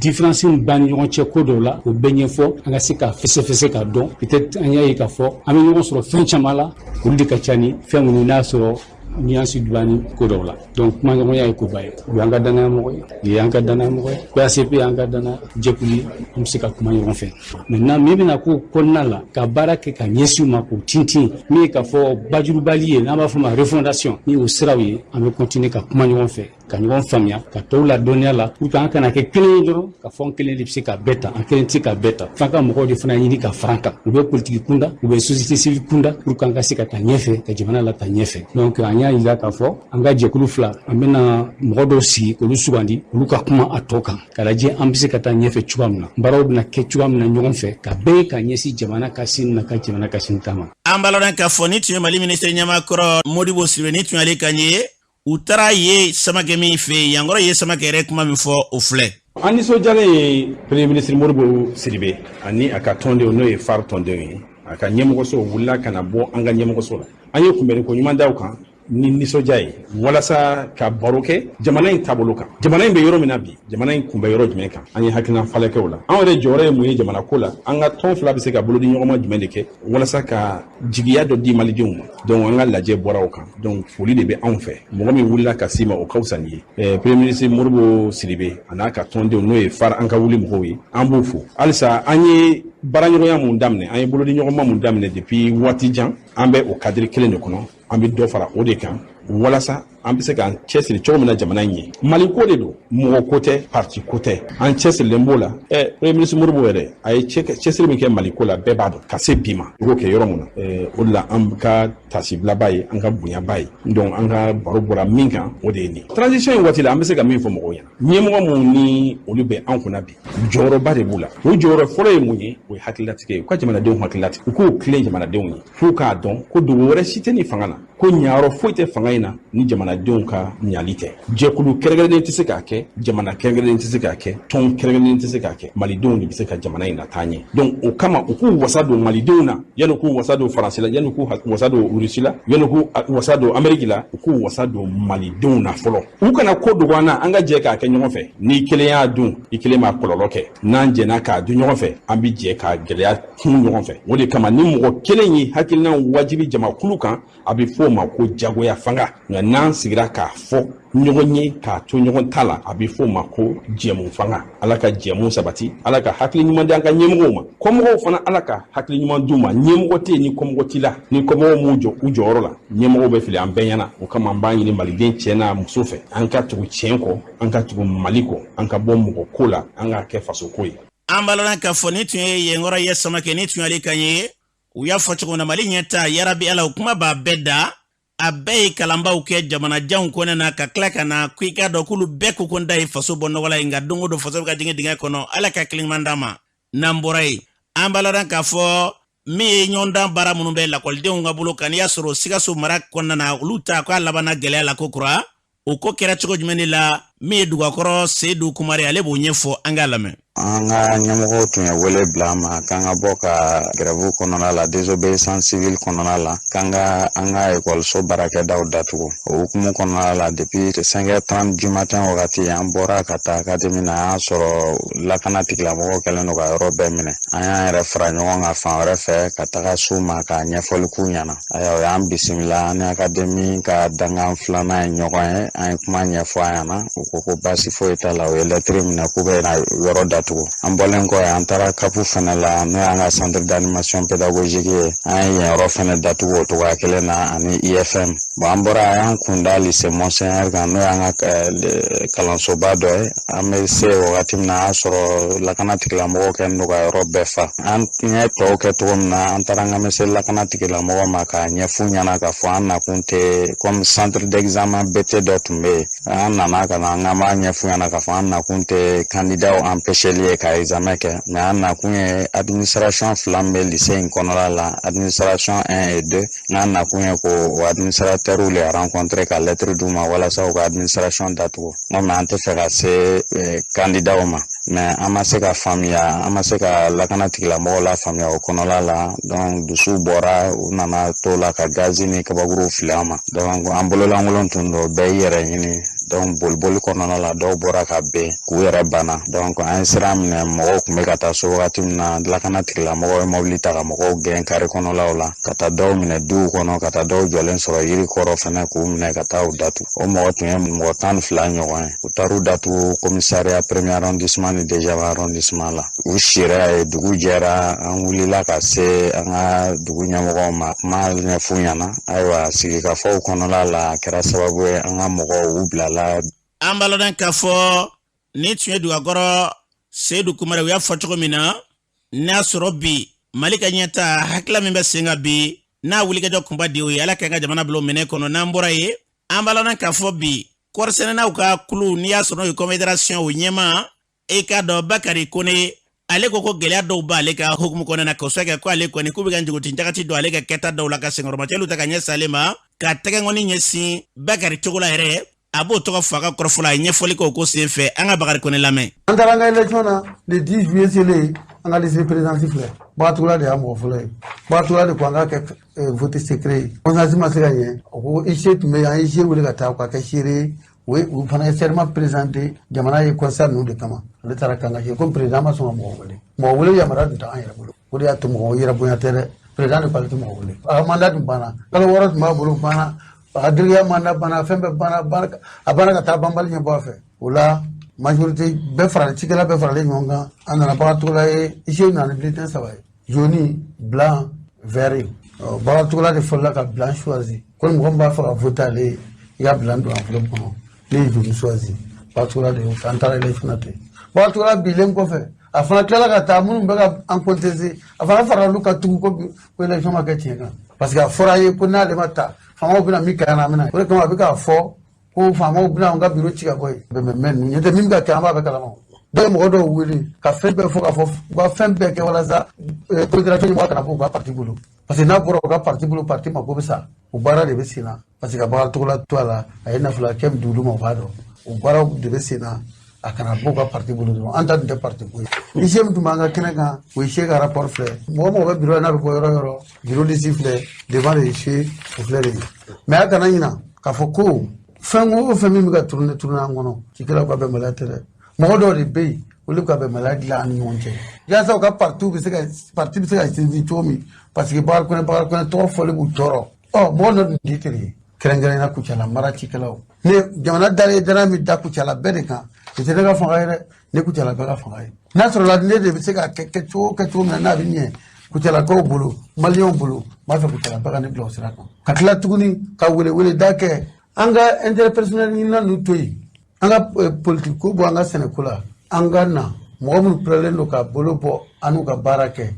différence min b'an ni ɲɔgɔn cɛ ko dɔw la, o bɛɛ ɲɛfɔ, an ka se ka fɛsɛfɛsɛ k'a dɔn. Peut-être an y'a ye k'a fɔ an bɛ ɲɔgɔn sɔrɔ fɛn caman la, olu de ka ca ni fɛn minnu n'a sɔrɔ nuance b'an ni ko dɔw la. Donc kumaɲɔgɔnya ye koba ye. U y'an ka danaya mɔgɔ ye, u y'an ka danaya mɔgɔ ye, PACP y'an ka danaya jɛkulu ye, an bɛ se ka kuma ɲɔgɔn fɛ. Maintenant, min bɛna k'o kɔnɔna la ka baara kɛ ka ɲɛsin u ma k'o tintin, min ye k'a fɔ bajurubali ye, n'an b'a fɔ o ma refondation, ni o siraw ye, an bɛ continuer ka kuma ɲɔgɔn fɛ. Ka ɲɔgɔn faamuya, ka tɔw ladɔnniya la, pour que an kana kɛ kelen ye dɔrɔn ka fɔ an kelen de bɛ se ka bɛɛ ta. An kelen tɛ se ka bɛɛ ta, f'an ka mɔgɔw de fana ɲini ka fara an kan, u bɛ politiki kunda, u bɛ société civile kunda, pour que an ka se ka taa ɲɛfɛ, ka jamana la taa ɲɛfɛ. Donc an y'a yira k'a fɔ an ka jɛkulu fila, an bɛna mɔgɔ dɔw sigi k'olu sugandi, olu ka kuma a tɔ kan, k'a lajɛ an bɛ se ka taa ɲɛfɛ cogoya min na, baaraw bɛna kɛ cogoya min na ɲɔgɔn fɛ, ka bɛɛ ka ɲɛsin jamana ka sini na, ka jamana ka sini taama. An b'a lɔn k'a fɔ ni tun ye Mali minisiri ɲɛmaa kɔrɔ Modibo Sidibe, ni tun y'ale kan ye. U taara ye Samakɛ min fɛ yen, yankɔrɔ ye Samakɛ yɛrɛ kuma min fɔ, o filɛ. An nisɔndiyalen ye Premier ministre Modibo Sidibe ani a ka tɔndenw, n'o ye FARE tɔndenw ye, a ka ɲɛmɔgɔso wulila ka na bɔ an ka ɲɛmɔgɔso la. An ye kunbɛnni ko ɲuman da kan ni nisɔndiya ye, walasa ka baro kɛ jamana in taabolo kan, jamana in bɛ yɔrɔ min na bi, jamana in kun bɛ yɔrɔ jumɛn kan. An ye hakilina falen kɛ o la. Anw yɛrɛ jɔyɔrɔ ye mun ye jamana ko la? An ka tɔn fila bɛ se ka bolo di ɲɔgɔn ma jumɛn de kɛ walasa ka jigiya dɔ di malidenw ma? Donc an ka lajɛ bɔra o kan. Donc foli de bɛ anw fɛ. Mɔgɔ min wulila ka s'i ma, o ka fisa n'i ye. Premier ministre Modibo Sidibe a n'a ka tɔndenw, n'o ye FARE an ka wuli mɔgɔw ye, an b'u fo halisa. An ye baaraɲɔgɔnya mun daminɛ, an ye bolodiɲɔgɔnma mun daminɛ depuis waati jan, an bɛ o cadre kelen de kɔnɔ. An bɛ dɔ fara o de kan walasa an bɛ se k'an cɛsiri cogo min na jamana in ye. Mali ko de don, mɔgɔ ko tɛ, parti ko tɛ. An cɛsirilen b'o la. Premier ministre Modibo yɛrɛ, a ye cɛsiri min kɛ Mali ko la, bɛɛ b'a dɔn ka se bi ma. I b'o kɛ yɔrɔ mun na, o de la an ka tasibilaba ye, an ka bonyaba ye. Donc an ka baro bɔra min kan, o de ye nin transition in waati la. An bɛ se ka min fɔ mɔgɔw ɲɛna, ɲɛmɔgɔ mun ni olu bɛ an kunna bi, jɔyɔrɔba de b'u la. O jɔyɔrɔ fɔlɔ ye mun ye? O ye hakililatigɛ ye. U ka jamanadenw hakililatigɛ, u k'u tilen jamanadenw ye, f'u k'a dɔn ko dogo wɛrɛ si tɛ ni fanga na, ko ɲayɔrɔ foyi tɛ fanga in na ni jamanadenw ka ɲali tɛ. Jɛkulu kɛrɛnkɛrɛnnen tɛ se k'a kɛ, jamana kɛrɛnkɛrɛnnen tɛ se k'a kɛ, tɔn kɛrɛnkɛrɛnnen tɛ se k'a kɛ. Malidenw de bɛ se ka jamana in lataa ɲɛ. Donc o kama, u k'u wasa don malidenw na yanni k'u wasa don Faransi la, yanni k'u wasa don Rusi la, yanni k'u wasa don Ameriki la. U k'u wasa don malidenw na fɔlɔ. U kana ko dogo an na, an ka jɛ k'a kɛ ɲɔgɔn fɛ. N'i kelen y'a dun, i kelen b'a kɔlɔlɔ kɛ. N'an jɛnna k'a dun ɲɔgɔn fɛ, an bɛ jɛ k'a gɛlɛya kun ɲɔgɔn fɛ. O de kama, ni mɔgɔ kelen ye hakilina wajibi jamakulu kan, a bɛ fɔ o ma ko jagoya fanga. Nka n'an sigira k'a fɔ ɲɔgɔn ye, k'a to ɲɔgɔn ta la, a bɛ fɔ o ma ko jɛmu fanga. Ala ka jɛmu sabati, Ala ka hakili ɲuman di an ka ɲɛmɔgɔw ma. Kɔmɔgɔw fana, Ala ka hakili ɲuman d'u ma. Ɲɛmɔgɔ tɛ yen ni kɔmɔgɔ t'i la. Ni kɔmɔgɔw m'u jɔ u jɔyɔrɔ la, ɲɛmɔgɔw bɛ fili an bɛɛ ɲɛna. O kama, an b'a ɲini maliden cɛ n'a muso fɛ, an ka tugu tiɲɛ kɔ, an ka tugu Mali kɔ, an ka bɔ mɔgɔ ko la, an k'a kɛ faso ko ye. An b'a k'a fɔ ni tun ye yenkɔrɔ ye Samakɛ, ni tun y'ale kan ye. U y'a fɔ cogo min na, Mali ɲɛta, yarabi Ala, o kuma b'a bɛɛ da. A bɛɛ ye kalanbaw kɛ jamanajanw kɔnɛ na, ka tila ka na ko i k'a dɔn k'olu bɛɛ ko ko n da ye faso bɔ nɔgɔ la ye. Nka don o don, faso bɛ ka jigin dingɛ kɔnɔ. Ala ka kiliman d'an ma. N'an bɔra yen, an b'a ladɔn k'a fɔ min ye ɲɔgɔndan baara minnu bɛ lakɔlidenw ka bolo kan, n'i y'a sɔrɔ Sikaso mara kɔnɔna na, olu ta k'a labanna gɛlɛya la ko kura. O ko kɛra cogo jumɛn de la? Min ye dugakɔrɔ Seyidu Kumare, ale b'o ɲɛfɔ, an k'a lamɛn. An ka ɲɛmɔgɔw tun ye wele bila an ma k'an ka bɔ ka grève kɔnɔna la, désobéissance civile kɔnɔna la, k'an ka an ka ekɔliso baarakɛdaw datugu. O hukumu kɔnɔna la, depuis 5h30 du matin wagati, an bɔra ka taa académie na. An y'a sɔrɔ lakana tigilamɔgɔw kɛlen don ka yɔrɔ bɛɛ minɛ. An y'an yɛrɛ fara ɲɔgɔn kan fan wɛrɛ fɛ ka taga s'u ma k'a ɲɛfɔli k'u ɲɛna. Ayiwa, o y'an bisimila. An ni académie ka dankan filanan ye ɲɔgɔn ye, an ye kuma ɲɛfɔ a ɲɛna. U ko ko baasi foyi t'a la. U ye lɛtiri minɛ k'u bɛ na yɔrɔ datugu. An bɔlen kɔ an taara CAP fɛnɛ la, n'o y'an ka centre d'animation pédagogique ye. An ye yen yɔrɔ fɛnɛ datugu o cogoya kelen na, ani IFM. Bon, an bɔra, an y'an kun da lycée Monseigneur kan, n'o y'an ka kalansoba dɔ ye. An bɛ se wagati min na, an y'a sɔrɔ lakana tigilamɔgɔw kɛlen don ka yɔrɔ bɛɛ fa. An ɲɛ tɔw kɛ cogo min na, an taara an ka se lakana tigilamɔgɔw ma k'a ɲɛf'u ɲɛna k'a fɔ an nakun tɛ, comme centre d'examen BT dɔ tun bɛ yen. An nana ka na an b'a ɲɛf'u ɲɛna k'a fɔ an nakun tɛ candidat empêcheli ye ka examen kɛ, mais an nakun ye administration fila min bɛ lycée in kɔnɔna la, administration 1 et 2, n'an nakun ye ko o administrateur le rencontrer ka lettre d'u ma walasa u ka administration datugu. N ko mais an tɛ fɛ ka se candidat ma. Mais an ma se ka faamuya, an ma se ka lakana tigilamɔgɔw la faamuya o kɔnɔla la. Donc dusu bɔra, u nana to la ka gazi ni kabakuruw fili an ma. Donc an bololankolon tun don, bɛɛ y'i yɛrɛ ɲini. Donc boliboli kɔnɔna la, dɔw bɔra ka ben k'u yɛrɛ banna. Donc an ye sira minɛ. Mɔgɔw tun bɛ ka taa so wagati min na, lakana tigilamɔgɔw ye mobili ta ka mɔgɔw gɛn kare kɔnɔlaw la, ka taa dɔw minɛ duw kɔnɔ, ka taa dɔw jɔlen sɔrɔ yiri kɔrɔ fɛnɛ, k'u minɛ ka taa u datugu. O mɔgɔ tun ye mɔgɔ 12 ɲɔgɔn ye. U taar'u datugu commissariat premier arrondissement ni deuxième arrondissement la. U sira ye, dugu jɛra, an wulila ka se an ka dugu ɲɛmɔgɔw ma, kuma ɲɛf'u ɲɛna. Ayiwa, sigikafɔw kɔnɔla la, a kɛra sababu ye an ka mɔgɔw u bilala. An b'a lɔn k'a fɔ nin tun ye dugakɔrɔ Seyidu Kumare, u y'a fɔ cogo min na, n'a sɔrɔ bi Mali ka ɲɛta hakilila min bɛ sen kan bi, n'a wulikajɔ kunba de y'o ye. Ala k'an ka jamana bila o minɛ kɔnɔ. N'an bɔra yen, an b'a lɔn k'a fɔ bi kɔɔrisɛnɛnaw ka kulu, n'i y'a sɔrɔ n'o ye confédération, o ɲɛmaa, e k'a dɔn Bakari Kone, ale ko ko gɛlɛya dɔw b'ale ka hukumu kɔnɔna na, k'o sababu kɛ ko ale kɔni k'u bɛ ka njogotin jagati don ale ka kɛta dɔw la, ka senkɔrɔmacɛliw ta ka ɲɛsin ale ma, ka tɛgɛnkɔni ɲɛsin Bakari Togola yɛrɛ. A b'o tɔgɔ fɔ a ka kɔrɔfɔ la, a ye ɲɛfɔli kɛ o ko sen fɛ. An ka Bakari Kone lamɛn. An taara an ka élection na le 10 juillet selen, an ka liste présidence filɛ, Bakari de y'a mɔgɔ fɔlɔ ye. Bakari de ko an k'a kɛ vote secret ye. Consensus ma se ka ɲɛ, o ko huissier tun bɛ yen, an ye huissier wele ka taa k'a kɛ seere ye. O ye u fana ye serment présenté jamana ye constat ninnu de kama. Ale taara k'an ka seere komi président ma sɔn ka mɔgɔ wele. Mɔgɔ wele yamaruya dun t'an yɛrɛ bolo. O de y'a to mɔgɔ yɛrɛ bonya tɛ dɛ. Président de ko ale tɛ mɔgɔ wele. A ka mandat dun banna, kalo 6 tun b'a bolo, banna. A ka délégué mandat banna, fɛn bɛɛ banna, a banna ka taa banbali ɲɛbɔ a fɛ. O la majorité bɛɛ faralen, cikɛla bɛɛ faralen ɲɔgɔn kan, an nana Bakari Togola ye. Huissier nana ni bulletin 3 ye: jaune, blanc, vert. Bakari Togola de fɔlɔla ka blanc choisi, ko ni mɔgɔ min b'a fɛ ka voter ale ye, i ka blanc don enveloppe kɔnɔ. Ne ye jaune choisi, Bakari Togola de y'o kɛ. An taara élection na ten. Bakari Togola bilen kɔfɛ, a fana tilala ka taa minnu bɛ ka an contester, a fana farala olu kan tugun ko élection ma kɛ tiɲɛ kan, parce que a fɔra a ye ko n'ale ma ta, faamaw bɛna min kɛ an na, an bɛna. O de kama a bɛ k'a fɔ ko faamaw bɛna an ka biro ci ka bɔ yen. Bɛnbɛn ninnu ɲɛ tɛ min bɛ ka kɛ, an b'a bɛɛ kalama. Dɔw ye mɔgɔ dɔw wele ka fɛn bɛɛ fɔ, k'a fɔ u ka fɛn bɛɛ kɛ walasa confédération ɲɛmɔgɔ kana bɔ u ka parti bolo, parce que n'a bɔra u ka parti bolo, parti mako bɛ sa. O baara de bɛ sen na, parce que ka Bakari Togola to a la, a ye nafolo hakɛ min di olu ma, u b'a dɔn o baaraw de bɛ sen na. A kana bɔ u ka parti bolo dɔrɔn. An ta dun tɛ parti ko ye. Huissier min tun b'an ka kɛnɛ kan, o ye huissier ka rapport filɛ. Mɔgɔ mɔgɔ bɛ bureau la, n'a bɛ bɔ yɔrɔ o yɔrɔ, bureau liste filɛ devant le huissier, o filɛ de ye. Mais a kana ɲina k'a fɔ ko fɛn o fɛn min bɛ ka tourner tourner an kɔnɔ, cikɛlaw ka bɛnbaliya tɛ dɛ. Mɔgɔ dɔw de bɛ yen, olu bɛ ka bɛnbaliya dilan an ni ɲɔgɔn cɛ, yaasa u ka parti bɛ se ka parti bɛ se ka sinsin cogo min, parce que Bakari Kɔnɛ, Bakari Kɔnɛ tɔgɔ fɔli b'u tɔɔrɔ. Ɔ mɔgɔ dɔ dun t'i teri ye, kɛrɛnkɛrɛnnenya Kucala mara cikɛlaw. Ne jamana dalen danaya min da Kucala bɛɛ de kan, o tɛ ne ka fanga ye dɛ, ne Kucala bɛɛ ka fanga ye. N'a sɔrɔla ne de bɛ se ka kɛ kɛcogo min na, n'a bɛ ɲɛ Kucalakaw bolo, maliyɛnw bolo, n b'a fɛ Kucala bɛɛ ka ne bila o sira kan. Ka tila tuguni ka weleweleda kɛ, an ka intérêt personnel ɲinina ninnu to yen, an ka politique ko bɔ an ka sɛnɛko la, an ka na mɔgɔ minnu pɛrɛlen don ka bolo bɔ, an n'u ka baara kɛ.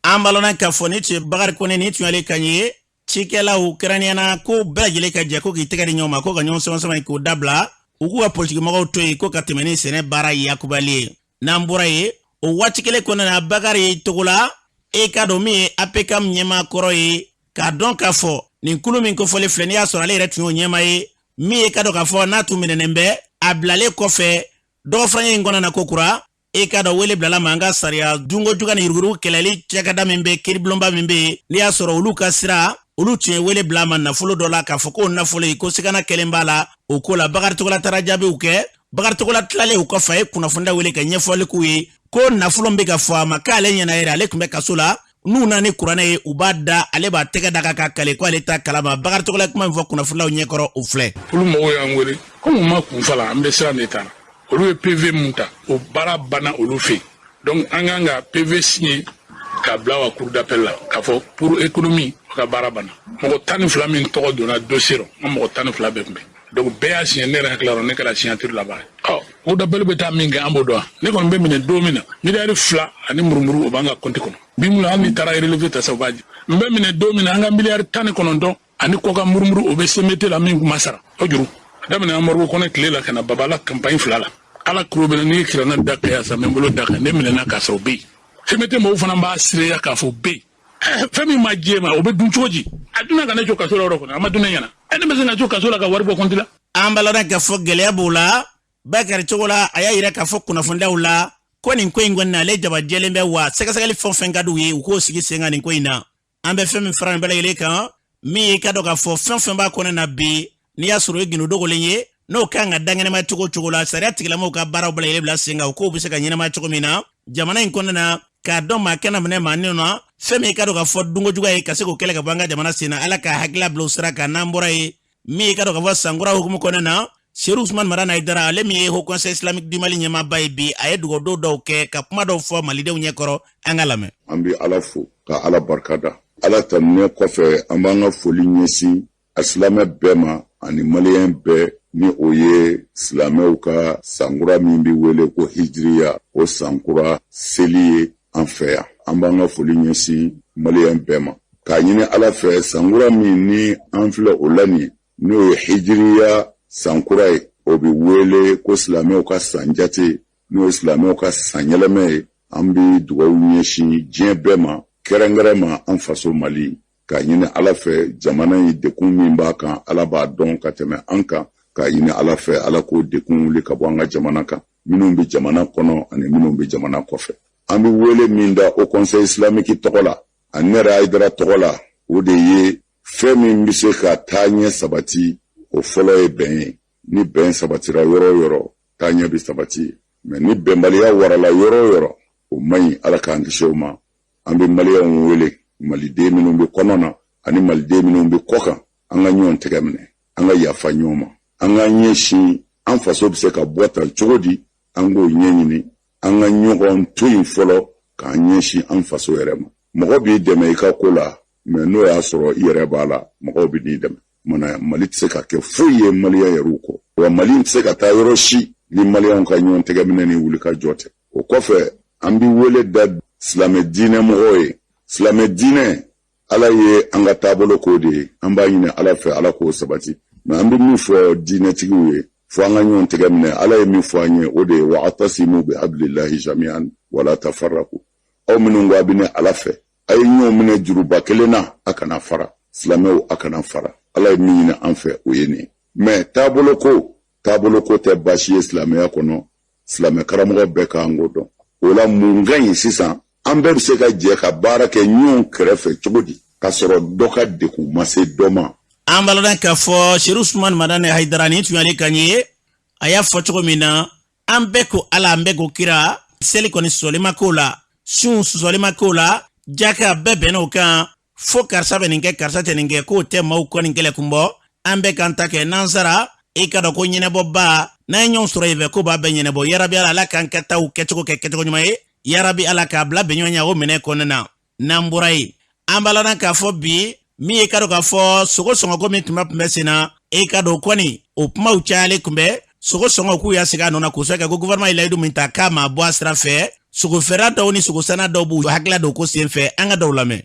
An b'a lɔn k'a fɔ ni tun ye Bakari Kone, ni tun y'ale kan ye. Cikɛlaw kɛrɛnkɛrɛnnenya ko bɛɛ lajɛlen ka jɛ ko k'i tɛgɛ di ɲɔgɔn ma, ko ka ɲɔgɔn sama sama k'o dabila, u k'u ka politikimɔgɔw to yen, ko ka tɛmɛ ni sɛnɛ baara yakubali ye. N'an bɔra yen, o waati kelen kɔnɔna na, Bakari Togola, e k'a dɔn min ye APCAM ɲɛmaa kɔrɔ ye, k'a dɔn k'a fɔ nin kulu min kofɔlen filɛ, n'i y'a sɔrɔ ale yɛrɛ tun y'o ɲɛmaa ye, min ye k'a dɔn k'a fɔ n'a tun minɛnen bɛ, a bilalen kɔfɛ dɔgɔfurancɛ in kɔnɔna na ko kura, e k'a dɔn wele bilala ma an ka sariya dunko juguya ni yuruguyurugu kɛlɛli cakɛda min bɛ, kiiribulonba min bɛ yen, n'i y'a sɔrɔ olu ka sira, olu tun ye wele bila a ma nafolo dɔ la, k'a fɔ k'o nafolo ye ko sigana kelen b'a la o ko la. Bakari Togola taara jaabiw kɛ. Bakari Togola tilalen o kɔfɛ, a ye kunnafonida wele ka ɲɛfɔli k'u ye ko nafolo min bɛ ka fɔ a ma k'ale ɲɛna yɛrɛ, ale tun bɛ kaso la, n'u nana ni kuranɛ ye, u b'a da, ale b'a tɛgɛ da kan ka kale ko ale t'a kalama. Bakari Togola kuma min fɔ kunnafonilaw ɲɛkɔrɔ, o filɛ. Olu mɔgɔw y'an wele komi u ma kun fa la, an bɛ sira de ta. Olu ye PV mun ta, o baara banna olu fɛ yen. Donc an kan ka PV signer k'a bila wa cour d'appel la, k'a fɔ pour économie, o ka baara banna. Mɔgɔ 12 min tɔgɔ donna dossier rɔ, an mɔgɔ 12 bɛɛ tun bɛ. Donc bɛɛ y'a signé, ne yɛrɛ hakili la, ne kɛra signature laban ye. Ɔ cour d'appel bɛ taa min kɛ, an b'o dɔn. Ne kɔni bɛ minɛ don min na, miliyari 2 ani murumuru, o b'an ka compte kɔnɔ. Bi mun hali ni taara relevé ta sa, o b'a di. N bɛ minɛ don min na, an ka miliyari 19 ani kɔkan murumuru, o bɛ CMT la min ma sara. O juru a daminɛ Amadu Kɔnɛ tile la ka na Babala campagne fila la. Ala kulo bɛ n'i ye kiranna da kɛ yan sa, n bɛ n bolo da kan, ne minɛna k'a sɔrɔ o bɛ yen. CMT mɔgɔw fana b'a seereya k'a fɔ o bɛ yen. Fɛn min ma jɛ ma, o bɛ dun cogo di? A dunna ka ne to kaso la yɔrɔ kɔnɔ, a ma dun ne ɲɛna. Ne bɛ se ka to kaso la ka wari bɔ compte la. An b'a lɔn k'a fɔ gɛlɛya b'o la. Bakari Togola a y'a yira k'a fɔ kunnafonidaw la ko nin ko in kɔni na, ale jaba jɛlen bɛ wa, sɛgɛsɛgɛli fɛn o fɛn ka d'u ye, u k'o sigi sen kan nin ko in na. An bɛ fɛn min fara nin bɛɛ lajɛlen kan, min ye ka dɔn k'a fɔ fɛn o fɛn b'a kɔnɔ na bi, n'i y'a sɔrɔ o ye gindo dogolen ye, n'o kan ka da ɲɛnɛmaya cogo o cogo la, sariya tigilamɔgɔw ka baaraw bɛɛ lajɛlen bila sen kan, o kow bɛ se ka ɲɛnɛmaya cogo min na jamana in kɔnɔna na, k'a dɔn maa kɛnɛ minɛ maa nin na, fɛn min ka dɔn k'a fɔ dunko juguya ye, ka se k'o kɛlɛ ka bɔ an ka jamana sen na. Ala ka hakilila bila o sira kan. N'an bɔra yen, min ye ka dɔn k'a fɔ sankura hukumu kɔnɔna na, Seru Usman Madani Hayidara, ale min ye Haut Conseil Islamique du Mali ɲɛmaaba ye bi, a ye dugawu dɔw kɛ ka kuma dɔw fɔ malidenw ɲɛkɔrɔ. An ka lamɛn. An bɛ Ala fo ka Ala barika da. Ala tanunen kɔfɛ, an b'an ka foli ɲɛsin a silamɛ bɛɛ ma ani maliyɛn bɛɛ. Ni o ye silamɛw ka sankura min bɛ wele ko hijiriya, o sankura seli ye an fɛ yan. An b'an ka foli ɲɛsin maliyɛn bɛɛ ma, k'a ɲini Ala fɛ, sankura min ni an filɛ o la nin ye, n'o ye hijiriya sankura ye, o bɛ wele ko silamɛw ka sanjate, n'o ye silamɛw ka sanyɛlɛmɛ ye. An bɛ dugawu ɲɛsin diɲɛ bɛɛ ma, kɛrɛnkɛrɛn ma an faso Mali, k'a ɲini Ala fɛ, jamana in dekun min b'a kan, Ala b'a dɔn ka tɛmɛ an kan. K'a ɲini Ala fɛ, Ala k'o dekun wuli ka bɔ an ka jamana kan, minnu bɛ jamana kɔnɔ ani minnu bɛ jamana kɔfɛ. An bɛ wele min da Haut Conseil islamique tɔgɔ la ani ne yɛrɛ Hayidara tɔgɔ la, o de ye fɛn min bɛ se ka taaɲɛ sabati, o fɔlɔ ye bɛn ye. Ni bɛn sabatira yɔrɔ o yɔrɔ, taaɲɛ bɛ sabati. Mɛ ni bɛnbaliya warala yɔrɔ o yɔrɔ, o man ɲi. Ala k'an kisi o ma. An bɛ maliyɛnw wele, maliden minnu bɛ kɔnɔ na ani maliden minnu bɛ kɔ kan, an ka ɲɔgɔn tɛgɛ minɛ, an ka yafa ɲɔgɔn ma, an k'an ɲɛsin an faso bɛ se ka bɔ tan cogo di, an k'o ɲɛɲini. An ka ɲɔgɔn to yen fɔlɔ, k'an ɲɛsin an faso yɛrɛ ma. Mɔgɔ b'i dɛmɛ i ka ko la, mɛ n'o y'a sɔrɔ i yɛrɛ b'a la, mɔgɔw bɛ n'i dɛmɛ. Mana Mali tɛ se ka kɛ foyi ye maliyɛn yɛrɛw kɔ, wa Mali tɛ se ka taa yɔrɔ si ni maliyɛnw ka ɲɔgɔn tɛgɛ minɛ ni wuli ka jɔ tɛ. O kɔfɛ, an bɛ wele da silamɛ diinɛ mɔgɔw ye. Silamɛ diinɛ, Ala ye an ka taabolo k'o de ye. An b'a ɲini Ala fɛ, Ala k'o sabati. Mɛ an bɛ min fɔ diinɛtigiw ye, fo an ka ɲɔgɔn tɛgɛ minɛ. Ala ye min fɔ an ye, o de ye wa'tasimu bihablillahi jami'an wala tafarraqu. Aw minnu ko a bɛ ne Ala fɛ, a ye ɲɔgɔn minɛ juruba kelen na, a kana fara. Silamɛw, a kana fara. Ala ye min ɲini an fɛ, o ye nin ye. Mɛ taabolo ko tɛ baasi ye silamɛya kɔnɔ. Silamɛ karamɔgɔ bɛɛ k'an k'o dɔn. O la, mun ka ɲi sisan? An bɛɛ bɛ se ka jɛ ka baara kɛ ɲɔgɔn kɛrɛfɛ cogo di, k'a sɔrɔ dɔ ka degun ma se dɔ ma? An b'a lɔn k'a fɔ Serifu Usumani Madani Hayidara, nin tun y'ale kan ye. A y'a fɔ cogo min na, an bɛɛ ko Ala, an bɛɛ ko kira. Seli kɔni sɔsɔli ma k'o la, sun sɔsɔli ma k'o la, jaka bɛɛ bɛnna o kan. Fo karisa bɛ nin kɛ, karisa tɛ nin kɛ, k'o tɛ maaw kɔni kɛlɛ kun bɔ. An bɛɛ k'an ta kɛ. N'an sara, i ka dɔn ko ɲɛnɛbɔba, n'an ye ɲɔgɔn sɔrɔ yen fɛ, ko b'a bɛɛ ɲɛnɛbɔ. Yarabi Ala, Ala k'an ka taw kɛcogo kɛ kɛcogo ɲuman ye. Yarabi Ala, k'a bila bɛnɲɔgɔnya o minɛ kɔnɔna na. N'an bɔra yen, an b'a lɔn k'a fɔ bi min ye, ka dɔn k'a fɔ sogo sɔngɔko min tun bɛ sen na, e ka dɔn kɔni o kumaw cayalen tun bɛ. Sogo sɔngɔ, k'u y'a segin a nɔ na kosɛbɛ, kɛ ko gouvernement ye layidu min ta k'a ma bɔ a sira fɛ. Sogofeerela dɔw ni sogosanna dɔw b'u hakilila don ko sen fɛ. An ka dɔw lamɛn.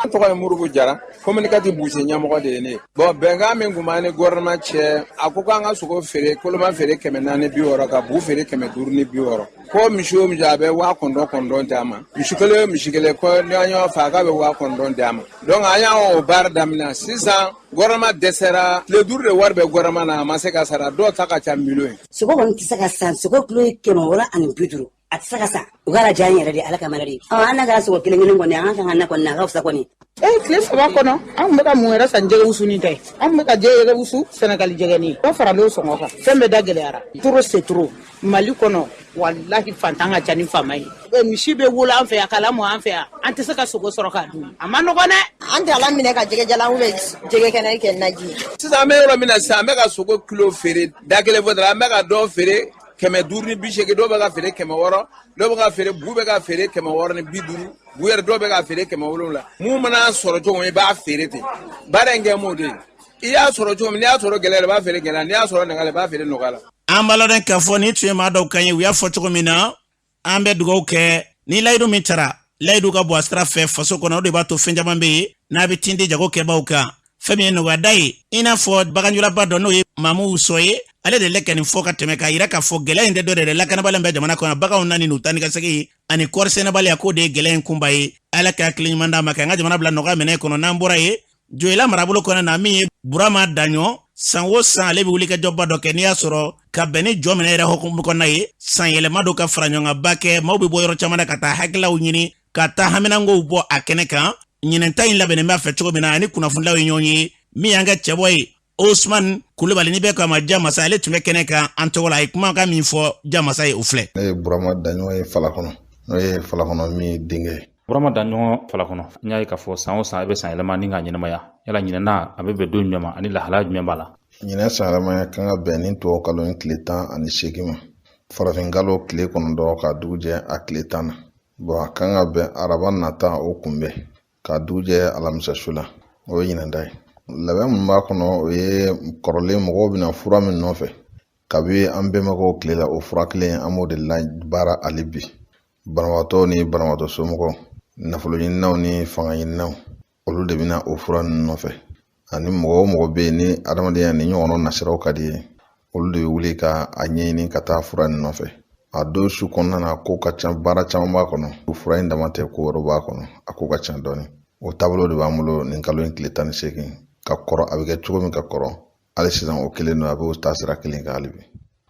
N tɔgɔ ye Moribo Jara, commune 4 boucher ɲɛmɔgɔ de ye ne ye. Bon, bɛnkan min tun b'an ni gouvernement cɛ, a ko k'an ka sogo feere, koloma feere 460, ka bu feere 560, ko misi o misi, a bɛ 9000 d'a ma. Misi kelen o misi kelen, ko ni an y'o fa, k'a bɛ 9000 d'a ma. Donc an y'a o baara daminɛ. Sisan gouvernement dɛsɛra. Tile 5 de wari bɛ gouvernement na, a ma se ka sara. Dɔw ta ka ca miliyɔn ye. Sogo kɔni tɛ se ka san. Sogo kilo ye 650, a tɛ se ka san. U ka lajɛ an yɛrɛ de, Ala kama de. An n'a kɛra sogo kelen kelen kɔni, an kan ka na kɔni, a ka fisa kɔni. Ee, tile 3 kɔnɔ, an tun bɛ ka mun yɛrɛ san? Jɛgɛ wusu ni tɛ, an tun bɛ ka jɛgɛ wusu Sɛnɛgali jɛgɛni. Dɔ faralen o sɔngɔ kan, fɛn bɛɛ da gɛlɛyara. Trop c'est trop. Mali kɔnɔ, walahi, fantan ka ca ni faama ye. Misi bɛ wolo an fɛ yan, k'a lamɔ an fɛ yan, an tɛ se ka sogo sɔrɔ k'a dun, a ma nɔgɔn dɛ. An tɛ ala minɛ ka jɛgɛjalan ou bien jɛgɛ kɛnɛ kɛ naji ye. Sisan an bɛ yɔrɔ min na sisan, an bɛ ka sogo kilo feere da kelen fɔ dɔrɔn, an bɛ ka dɔw feere 580, dɔw bɛ ka feere 600, dɔw bɛ ka feere, bu bɛ ka feere 650, bu yɛrɛ dɔw bɛ ka feere 700. Mun mana sɔrɔ cogo min, i b'a feere ten. Baara in kɛ m'o de ye. I y'a sɔrɔ cogo min, n'i y'a sɔrɔ gɛlɛya la, i b'a feere gɛlɛya, n'i y'a sɔrɔ nɔgɔya la, i b'a feere nɔgɔya la. An b'a lɔn k'a fɔ nin tun ye maa dɔw kan ye, u y'a fɔ cogo min na. An bɛ dugawu kɛ ni layidu min tara, layidu ka bɔ a sira fɛ faso kɔnɔ. O de b'a to fɛn caman bɛ yen n'a bɛ tindi jago kɛbaw kan. Fɛn min ye nɔgɔyada ye, i n'a fɔ baganjulaba dɔ, n'o ye Mamu Sɔ ye, ale de lɛ ka nin fɔ ka tɛmɛ, k'a yira k'a fɔ gɛlɛya in tɛ dɔ de lakanabaliya bɛ jamana kɔnɔ, baganw nani n'u taa ni ka segin ani kɔɔri sɛnɛbaliya, k'o de ye gɛlɛya in kunba ye. Ala ka hakili ɲuman d'a ma, k'an ka jamana bila nɔgɔya minɛ kɔnɔ. N'an bɔra yen, Joyila marabolo kɔnɔ na, min ye Burama Daɲɔ, san o san ale bɛ wuli ka jɔba dɔ kɛ, n'i y'a sɔrɔ ka bɛn ni jɔ minɛ yɛrɛ hukumu kɔnɔna ye, san yɛlɛma dɔ ka fara ɲɔgɔnkanba kɛ. Maaw bɛ bɔ yɔrɔ caman na ka taa hakililaw ɲini, ka taa haminankow bɔ a kɛnɛ kan. Ɲinɛnta in labɛnnen b'a fɛ cogo min na, ani kunnafonilaw ye ɲɔgɔn ye. Min y'an ka cɛbɔ ye, Osman Kulubali, ni bɛɛ ko a ma Jamasa, ale tun bɛ kɛnɛ kan an tɔgɔ la. A ye kumakan min fɔ Jamasa ye, o filɛ. Ne ye Burama Daɲɔ ye Falakɔnɔ, n'o ye Falakɔnɔ min denkɛ ye. Burama Daɲɔgɔn Falakɔnɔ, n y'a ye k'a fɔ san o san i bɛ san yɛlɛma ni ka ɲɛnamaya. Yala ɲinɛna a bɛ bɛn don jumɛn ma, ani lahalaya jumɛn b'a la? Ɲinɛ san yɛlɛmaya kan ka bɛn ni tubabu kalo ni tile 18 ma, farafin kalo tile 9 ka dugu jɛ a tile 10 na. Bon, a kan ka bɛn araba nata o kunbɛn. Ka dugu jɛ alamisa su la, o ye ɲinan ta ye. Labɛn minnu b'a kɔnɔ, o ye kɔrɔlen mɔgɔw bɛna fura min nɔfɛ kabi an bɛnbakɛw tile la, o fura kelen an b'o de labaara hali bi. Banabagatɔw ni banabagatɔ somɔgɔw, nafolo ɲininaw ni fanga ɲininaw, olu de bɛna o fura ninnu nɔfɛ. Ani mɔgɔ o mɔgɔ bɛ yen ni adamadenya ni ɲɔgɔnna nasiraw ka di ye, olu de bɛ wuli ka a ɲɛɲini ka taa fura nin nɔfɛ. A don su kɔnɔna na, ko ka ca, baara caman b'a kɔnɔ. O fura in dama tɛ, ko wɛrɛw b'a kɔnɔ, a ko ka ca dɔɔni. O taabolo de b'an bolo nin kalo in tile 18 ka kɔrɔ. A bɛ kɛ cogo min ka kɔrɔ, hali sisan o kelen don, a b'o taasira kelen kan hali bi.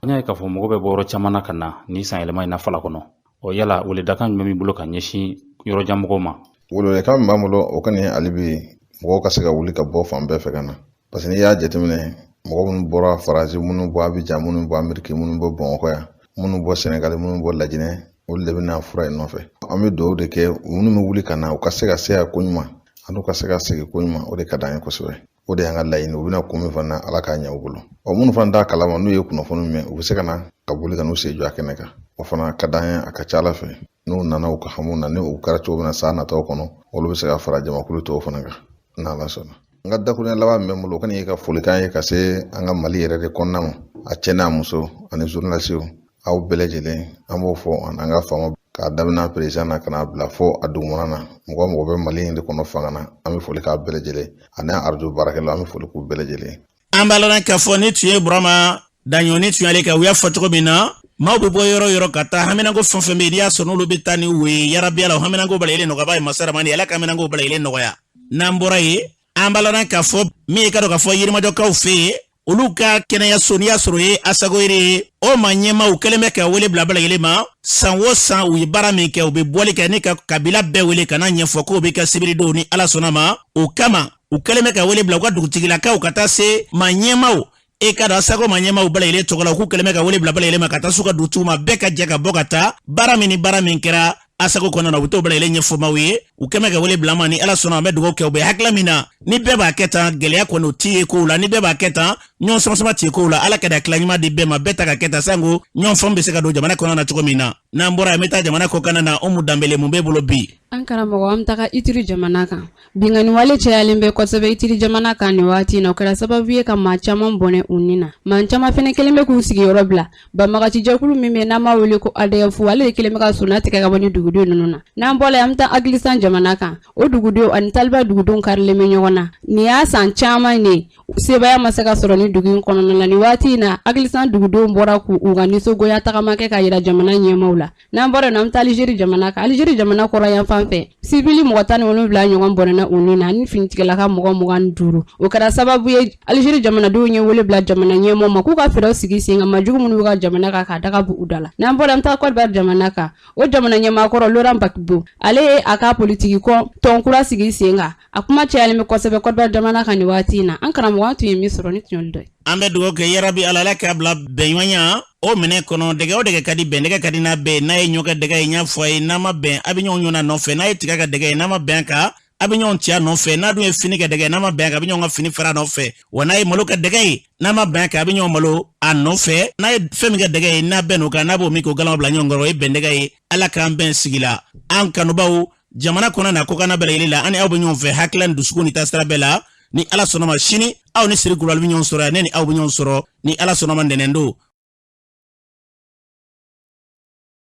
An y'a ye k'a fɔ mɔgɔ bɛ bɔ yɔrɔ caman na ka na nin san yɛlɛma in na fala kɔnɔ. Ɔ, yala weledakan jumɛn b'i bolo ka ɲɛsin yɔrɔjan mɔgɔw ma? Welewelekan min b'an bolo, o kɔni hali bi mɔgɔw ka se ka wuli ka bɔ fan bɛɛ fɛ ka na, parce que n'i y'a jateminɛ, mɔgɔ minnu bɔra Faransi, minnu bɔ Abijan, minnu bɔ Ameriki, minnu bɔ Bamakɔ yan, minnu bɔ Senegali, minnu bɔ Lajinɛ, olu de bɛna fura in nɔfɛ. An bɛ dugawu de kɛ minnu bɛ wuli ka na, u ka se ka se yan koɲuman, ani u ka se ka segin koɲuman, o de ka d'an ye kosɛbɛ. O de y'an ka laɲini. U bɛna kun min fana, Ala k'a ɲɛ u bolo. Ɔ, minnu fana t'a kalama, n'u ye kunnafoni mɛn, u bɛ se ka na ka boli ka n'u sen jɔ a kɛnɛ kan, o fana ka d'an ye. A ka ca Ala fɛ, n'u nana u ka hamiw na, ni u kɛra cogo min na san nataw kɔnɔ, olu bɛ se ka fara jamakulu tɔw fana kan n'Ala sɔnna. N ka dakuruɲɛ laban min bɛ n bolo, o kɔni ye ka folikan ye ka se an ka Mali yɛrɛ de kɔnɔna ma, a cɛ n'a muso ani journalisiw, aw bɛɛ lajɛlen, an b'o fɔ ani an ka faama, k'a daminɛ président na ka n'a bila fo a dugumana na, mɔgɔ o mɔgɔ bɛ Mali in de kɔnɔ fanga na, an bɛ foli k'a bɛɛ lajɛlen, ani arajo baarakɛlaw, an bɛ foli k'u bɛɛ lajɛlen. An b'a lɔn k'a fɔ ni tun ye Burama Daɲɔ, ni tun y'ale ka u y'a fɔ cogo min na, maaw bɛ bɔ yɔrɔ yɔrɔ ka taa haminanko fɛn fɛn bɛ yen, n'i y'a sɔrɔ n'olu bɛ taa ni wo ye, yarabi Ala o haminanko bɛɛ lajɛlen nɔgɔya. B'a ye masa ramani, Ala ka haminanko bɛɛ lajɛlen nɔgɔya. N'an bɔra yen, an b'a lɔn k'a fɔ min ye ka dɔn k'a fɔ Yirimajɔkaw fɛ yen, olu ka kɛnɛyaso, n'i y'a sɔrɔ o ye Asagoyiri ye, o ma ɲɛmaaw kɛlen bɛ ka wele bila bɛɛ lajɛlen ma. San o san, u ye baara min kɛ, u bɛ bɔli kɛ ni ka kabila bɛɛ wele ka na ɲɛfɔ k'o bɛ kɛ sibiridon ni Ala sɔnna ma. O kama, u kɛlen bɛ ka wele bila u ka dugutigilakaw ka taa se maa ɲɛmaaw, e ka dɔn Asago maa ɲɛmaaw bɛɛ lajɛlen tɔgɔ la, u k'u kɛlen bɛ ka wele bila bɛɛ lajɛlen ma ka taa s'u ka dugutigiw ma, bɛɛ ka jɛ ka bɔ ka taa baara min ni baara min kɛra Asago kɔnɔna na, u bɛ t'o bɛɛ lajɛlen ɲɛfɔ maaw ye. U kɛlen bɛ ka wele bila ma, ni Ala sɔnna, an bɛ dugawu kɛ. U bɛ hakilila min na, ni bɛɛ b'a kɛ tan, gɛlɛya kɔni o ti ye kow la. Ni bɛɛ b'a kɛ tan, ɲɔgɔn sama-sama ti ye kow la. Ala ka da tila ɲuman di bɛɛ ma, bɛɛ ta ka kɛ tan, sanko ɲɔgɔn faamu bɛ se ka don jamana kɔnɔna na cogo min na. N'an bɔra yen, an bɛ taa jamana kɔkanna na. Umu Danbele, mun b'e bolo bi? An karamɔgɔ, an bɛ taga Ituri jamana kan. Binkanni wale cayalen bɛ kosɛbɛ Ituri jamana kan nin waati in na. O kɛra sababu ye ka maa caman bɔnɛ u ni na. Maa caman fɛnɛ kɛlen bɛ k'u sigiyɔrɔ bila. Banbagaci jɛkulu min bɛ n'an b'a wele ko ADF, ale de kɛlen bɛ ka sonna tigɛ ka bɔ ni dugudenw ninnu na. N'an bɔra yen, an bɛ taa Agilistan jamana kan. O dugudenw ani Taliban dugudenw karilen bɛ ɲɔgɔn na. Nin y'a san caman de sebaaya ma se ka sɔrɔ ni dugu in kɔnɔna la. Nin waati in na, Agilistan dugudenw bɔra k'u ka nisɔngoya tagama kɛ ka yira jamana ɲɛmaaw la. N'an bɔra yen, an bɛ taa Alizeri jamana kan. Alizeri jamana kɔrɔ yan fan fɛ, sivili mɔgɔ 17 ɲɔgɔn bɔnɛna u ni na, ani finitigilaka mɔgɔ 25. O kɛra sababu ye Alizeri jamanadenw ye wele bila jamana ɲɛmaaw ma k'u ka fɛɛrɛw sigi sen kan, majugu minnu bɛ ka jamana kan, k'a daga bɔ u da la. N'an bɔra, an bɛ taa Côte d'Ivoire jamana kan. O jamana ɲɛmaakɔrɔ Laurent Gbagbo, ale ye a ka politiki tɔn kura sigi sen kan. A kuma cayalen bɛ kosɛbɛ Côte d'Ivoire jamana kan nin waati in na. An karamɔgɔ, an tun ye min sɔrɔ, ni tun y'olu dɔ ye. An bɛ dugawu kɛ, yarabi Ala, Ala k'a bila bɛnɲɔgɔnya o minɛ kɔnɔ. Dɛgɛ o dɛgɛ ka di, bɛn dɛgɛ ka di n'a bɛɛ ye. N'a ye ɲɔ kɛ dɛgɛ ye, n y'a fɔ a ye, n'a ma bɛn, a bɛ ɲɔgɔn ɲɔgɔn nɔfɛ. N'a ye tiga kɛ dɛgɛ ye, n'a ma bɛn kan, a bɛ ɲɔgɔn ci a nɔfɛ. N'a dun ye fini kɛ dɛgɛ ye, n'a ma bɛn kan, a bɛ ɲɔgɔn ka fini fara a nɔfɛ. Wa n'a ye malo kɛ dɛgɛ ye, n'a ma bɛn kan, a bɛ ɲɔgɔn malo a nɔfɛ. N'a ye fɛn min kɛ dɛgɛ ye, n'a bɛn n'o kan, n'a b'o min k'o galama bila ɲɔgɔn kɔrɔ, o ye bɛn dɛgɛ ye. Ala k'an bɛn sigi la. An kanubaw, jamana kɔnɔ na kɔkanna bɛɛ lajɛlen la, an ni aw bɛ ɲɔgɔn fɛ hakilila ni dusukun ni taasira bɛɛ la. Ni Ala sɔnna ma, sini aw ni Siri Kulubali bɛ ɲɔgɔn sɔrɔ yan, ne ni aw bɛ ɲɔgɔn sɔrɔ ni Ala sɔnna ma ntɛnɛn don.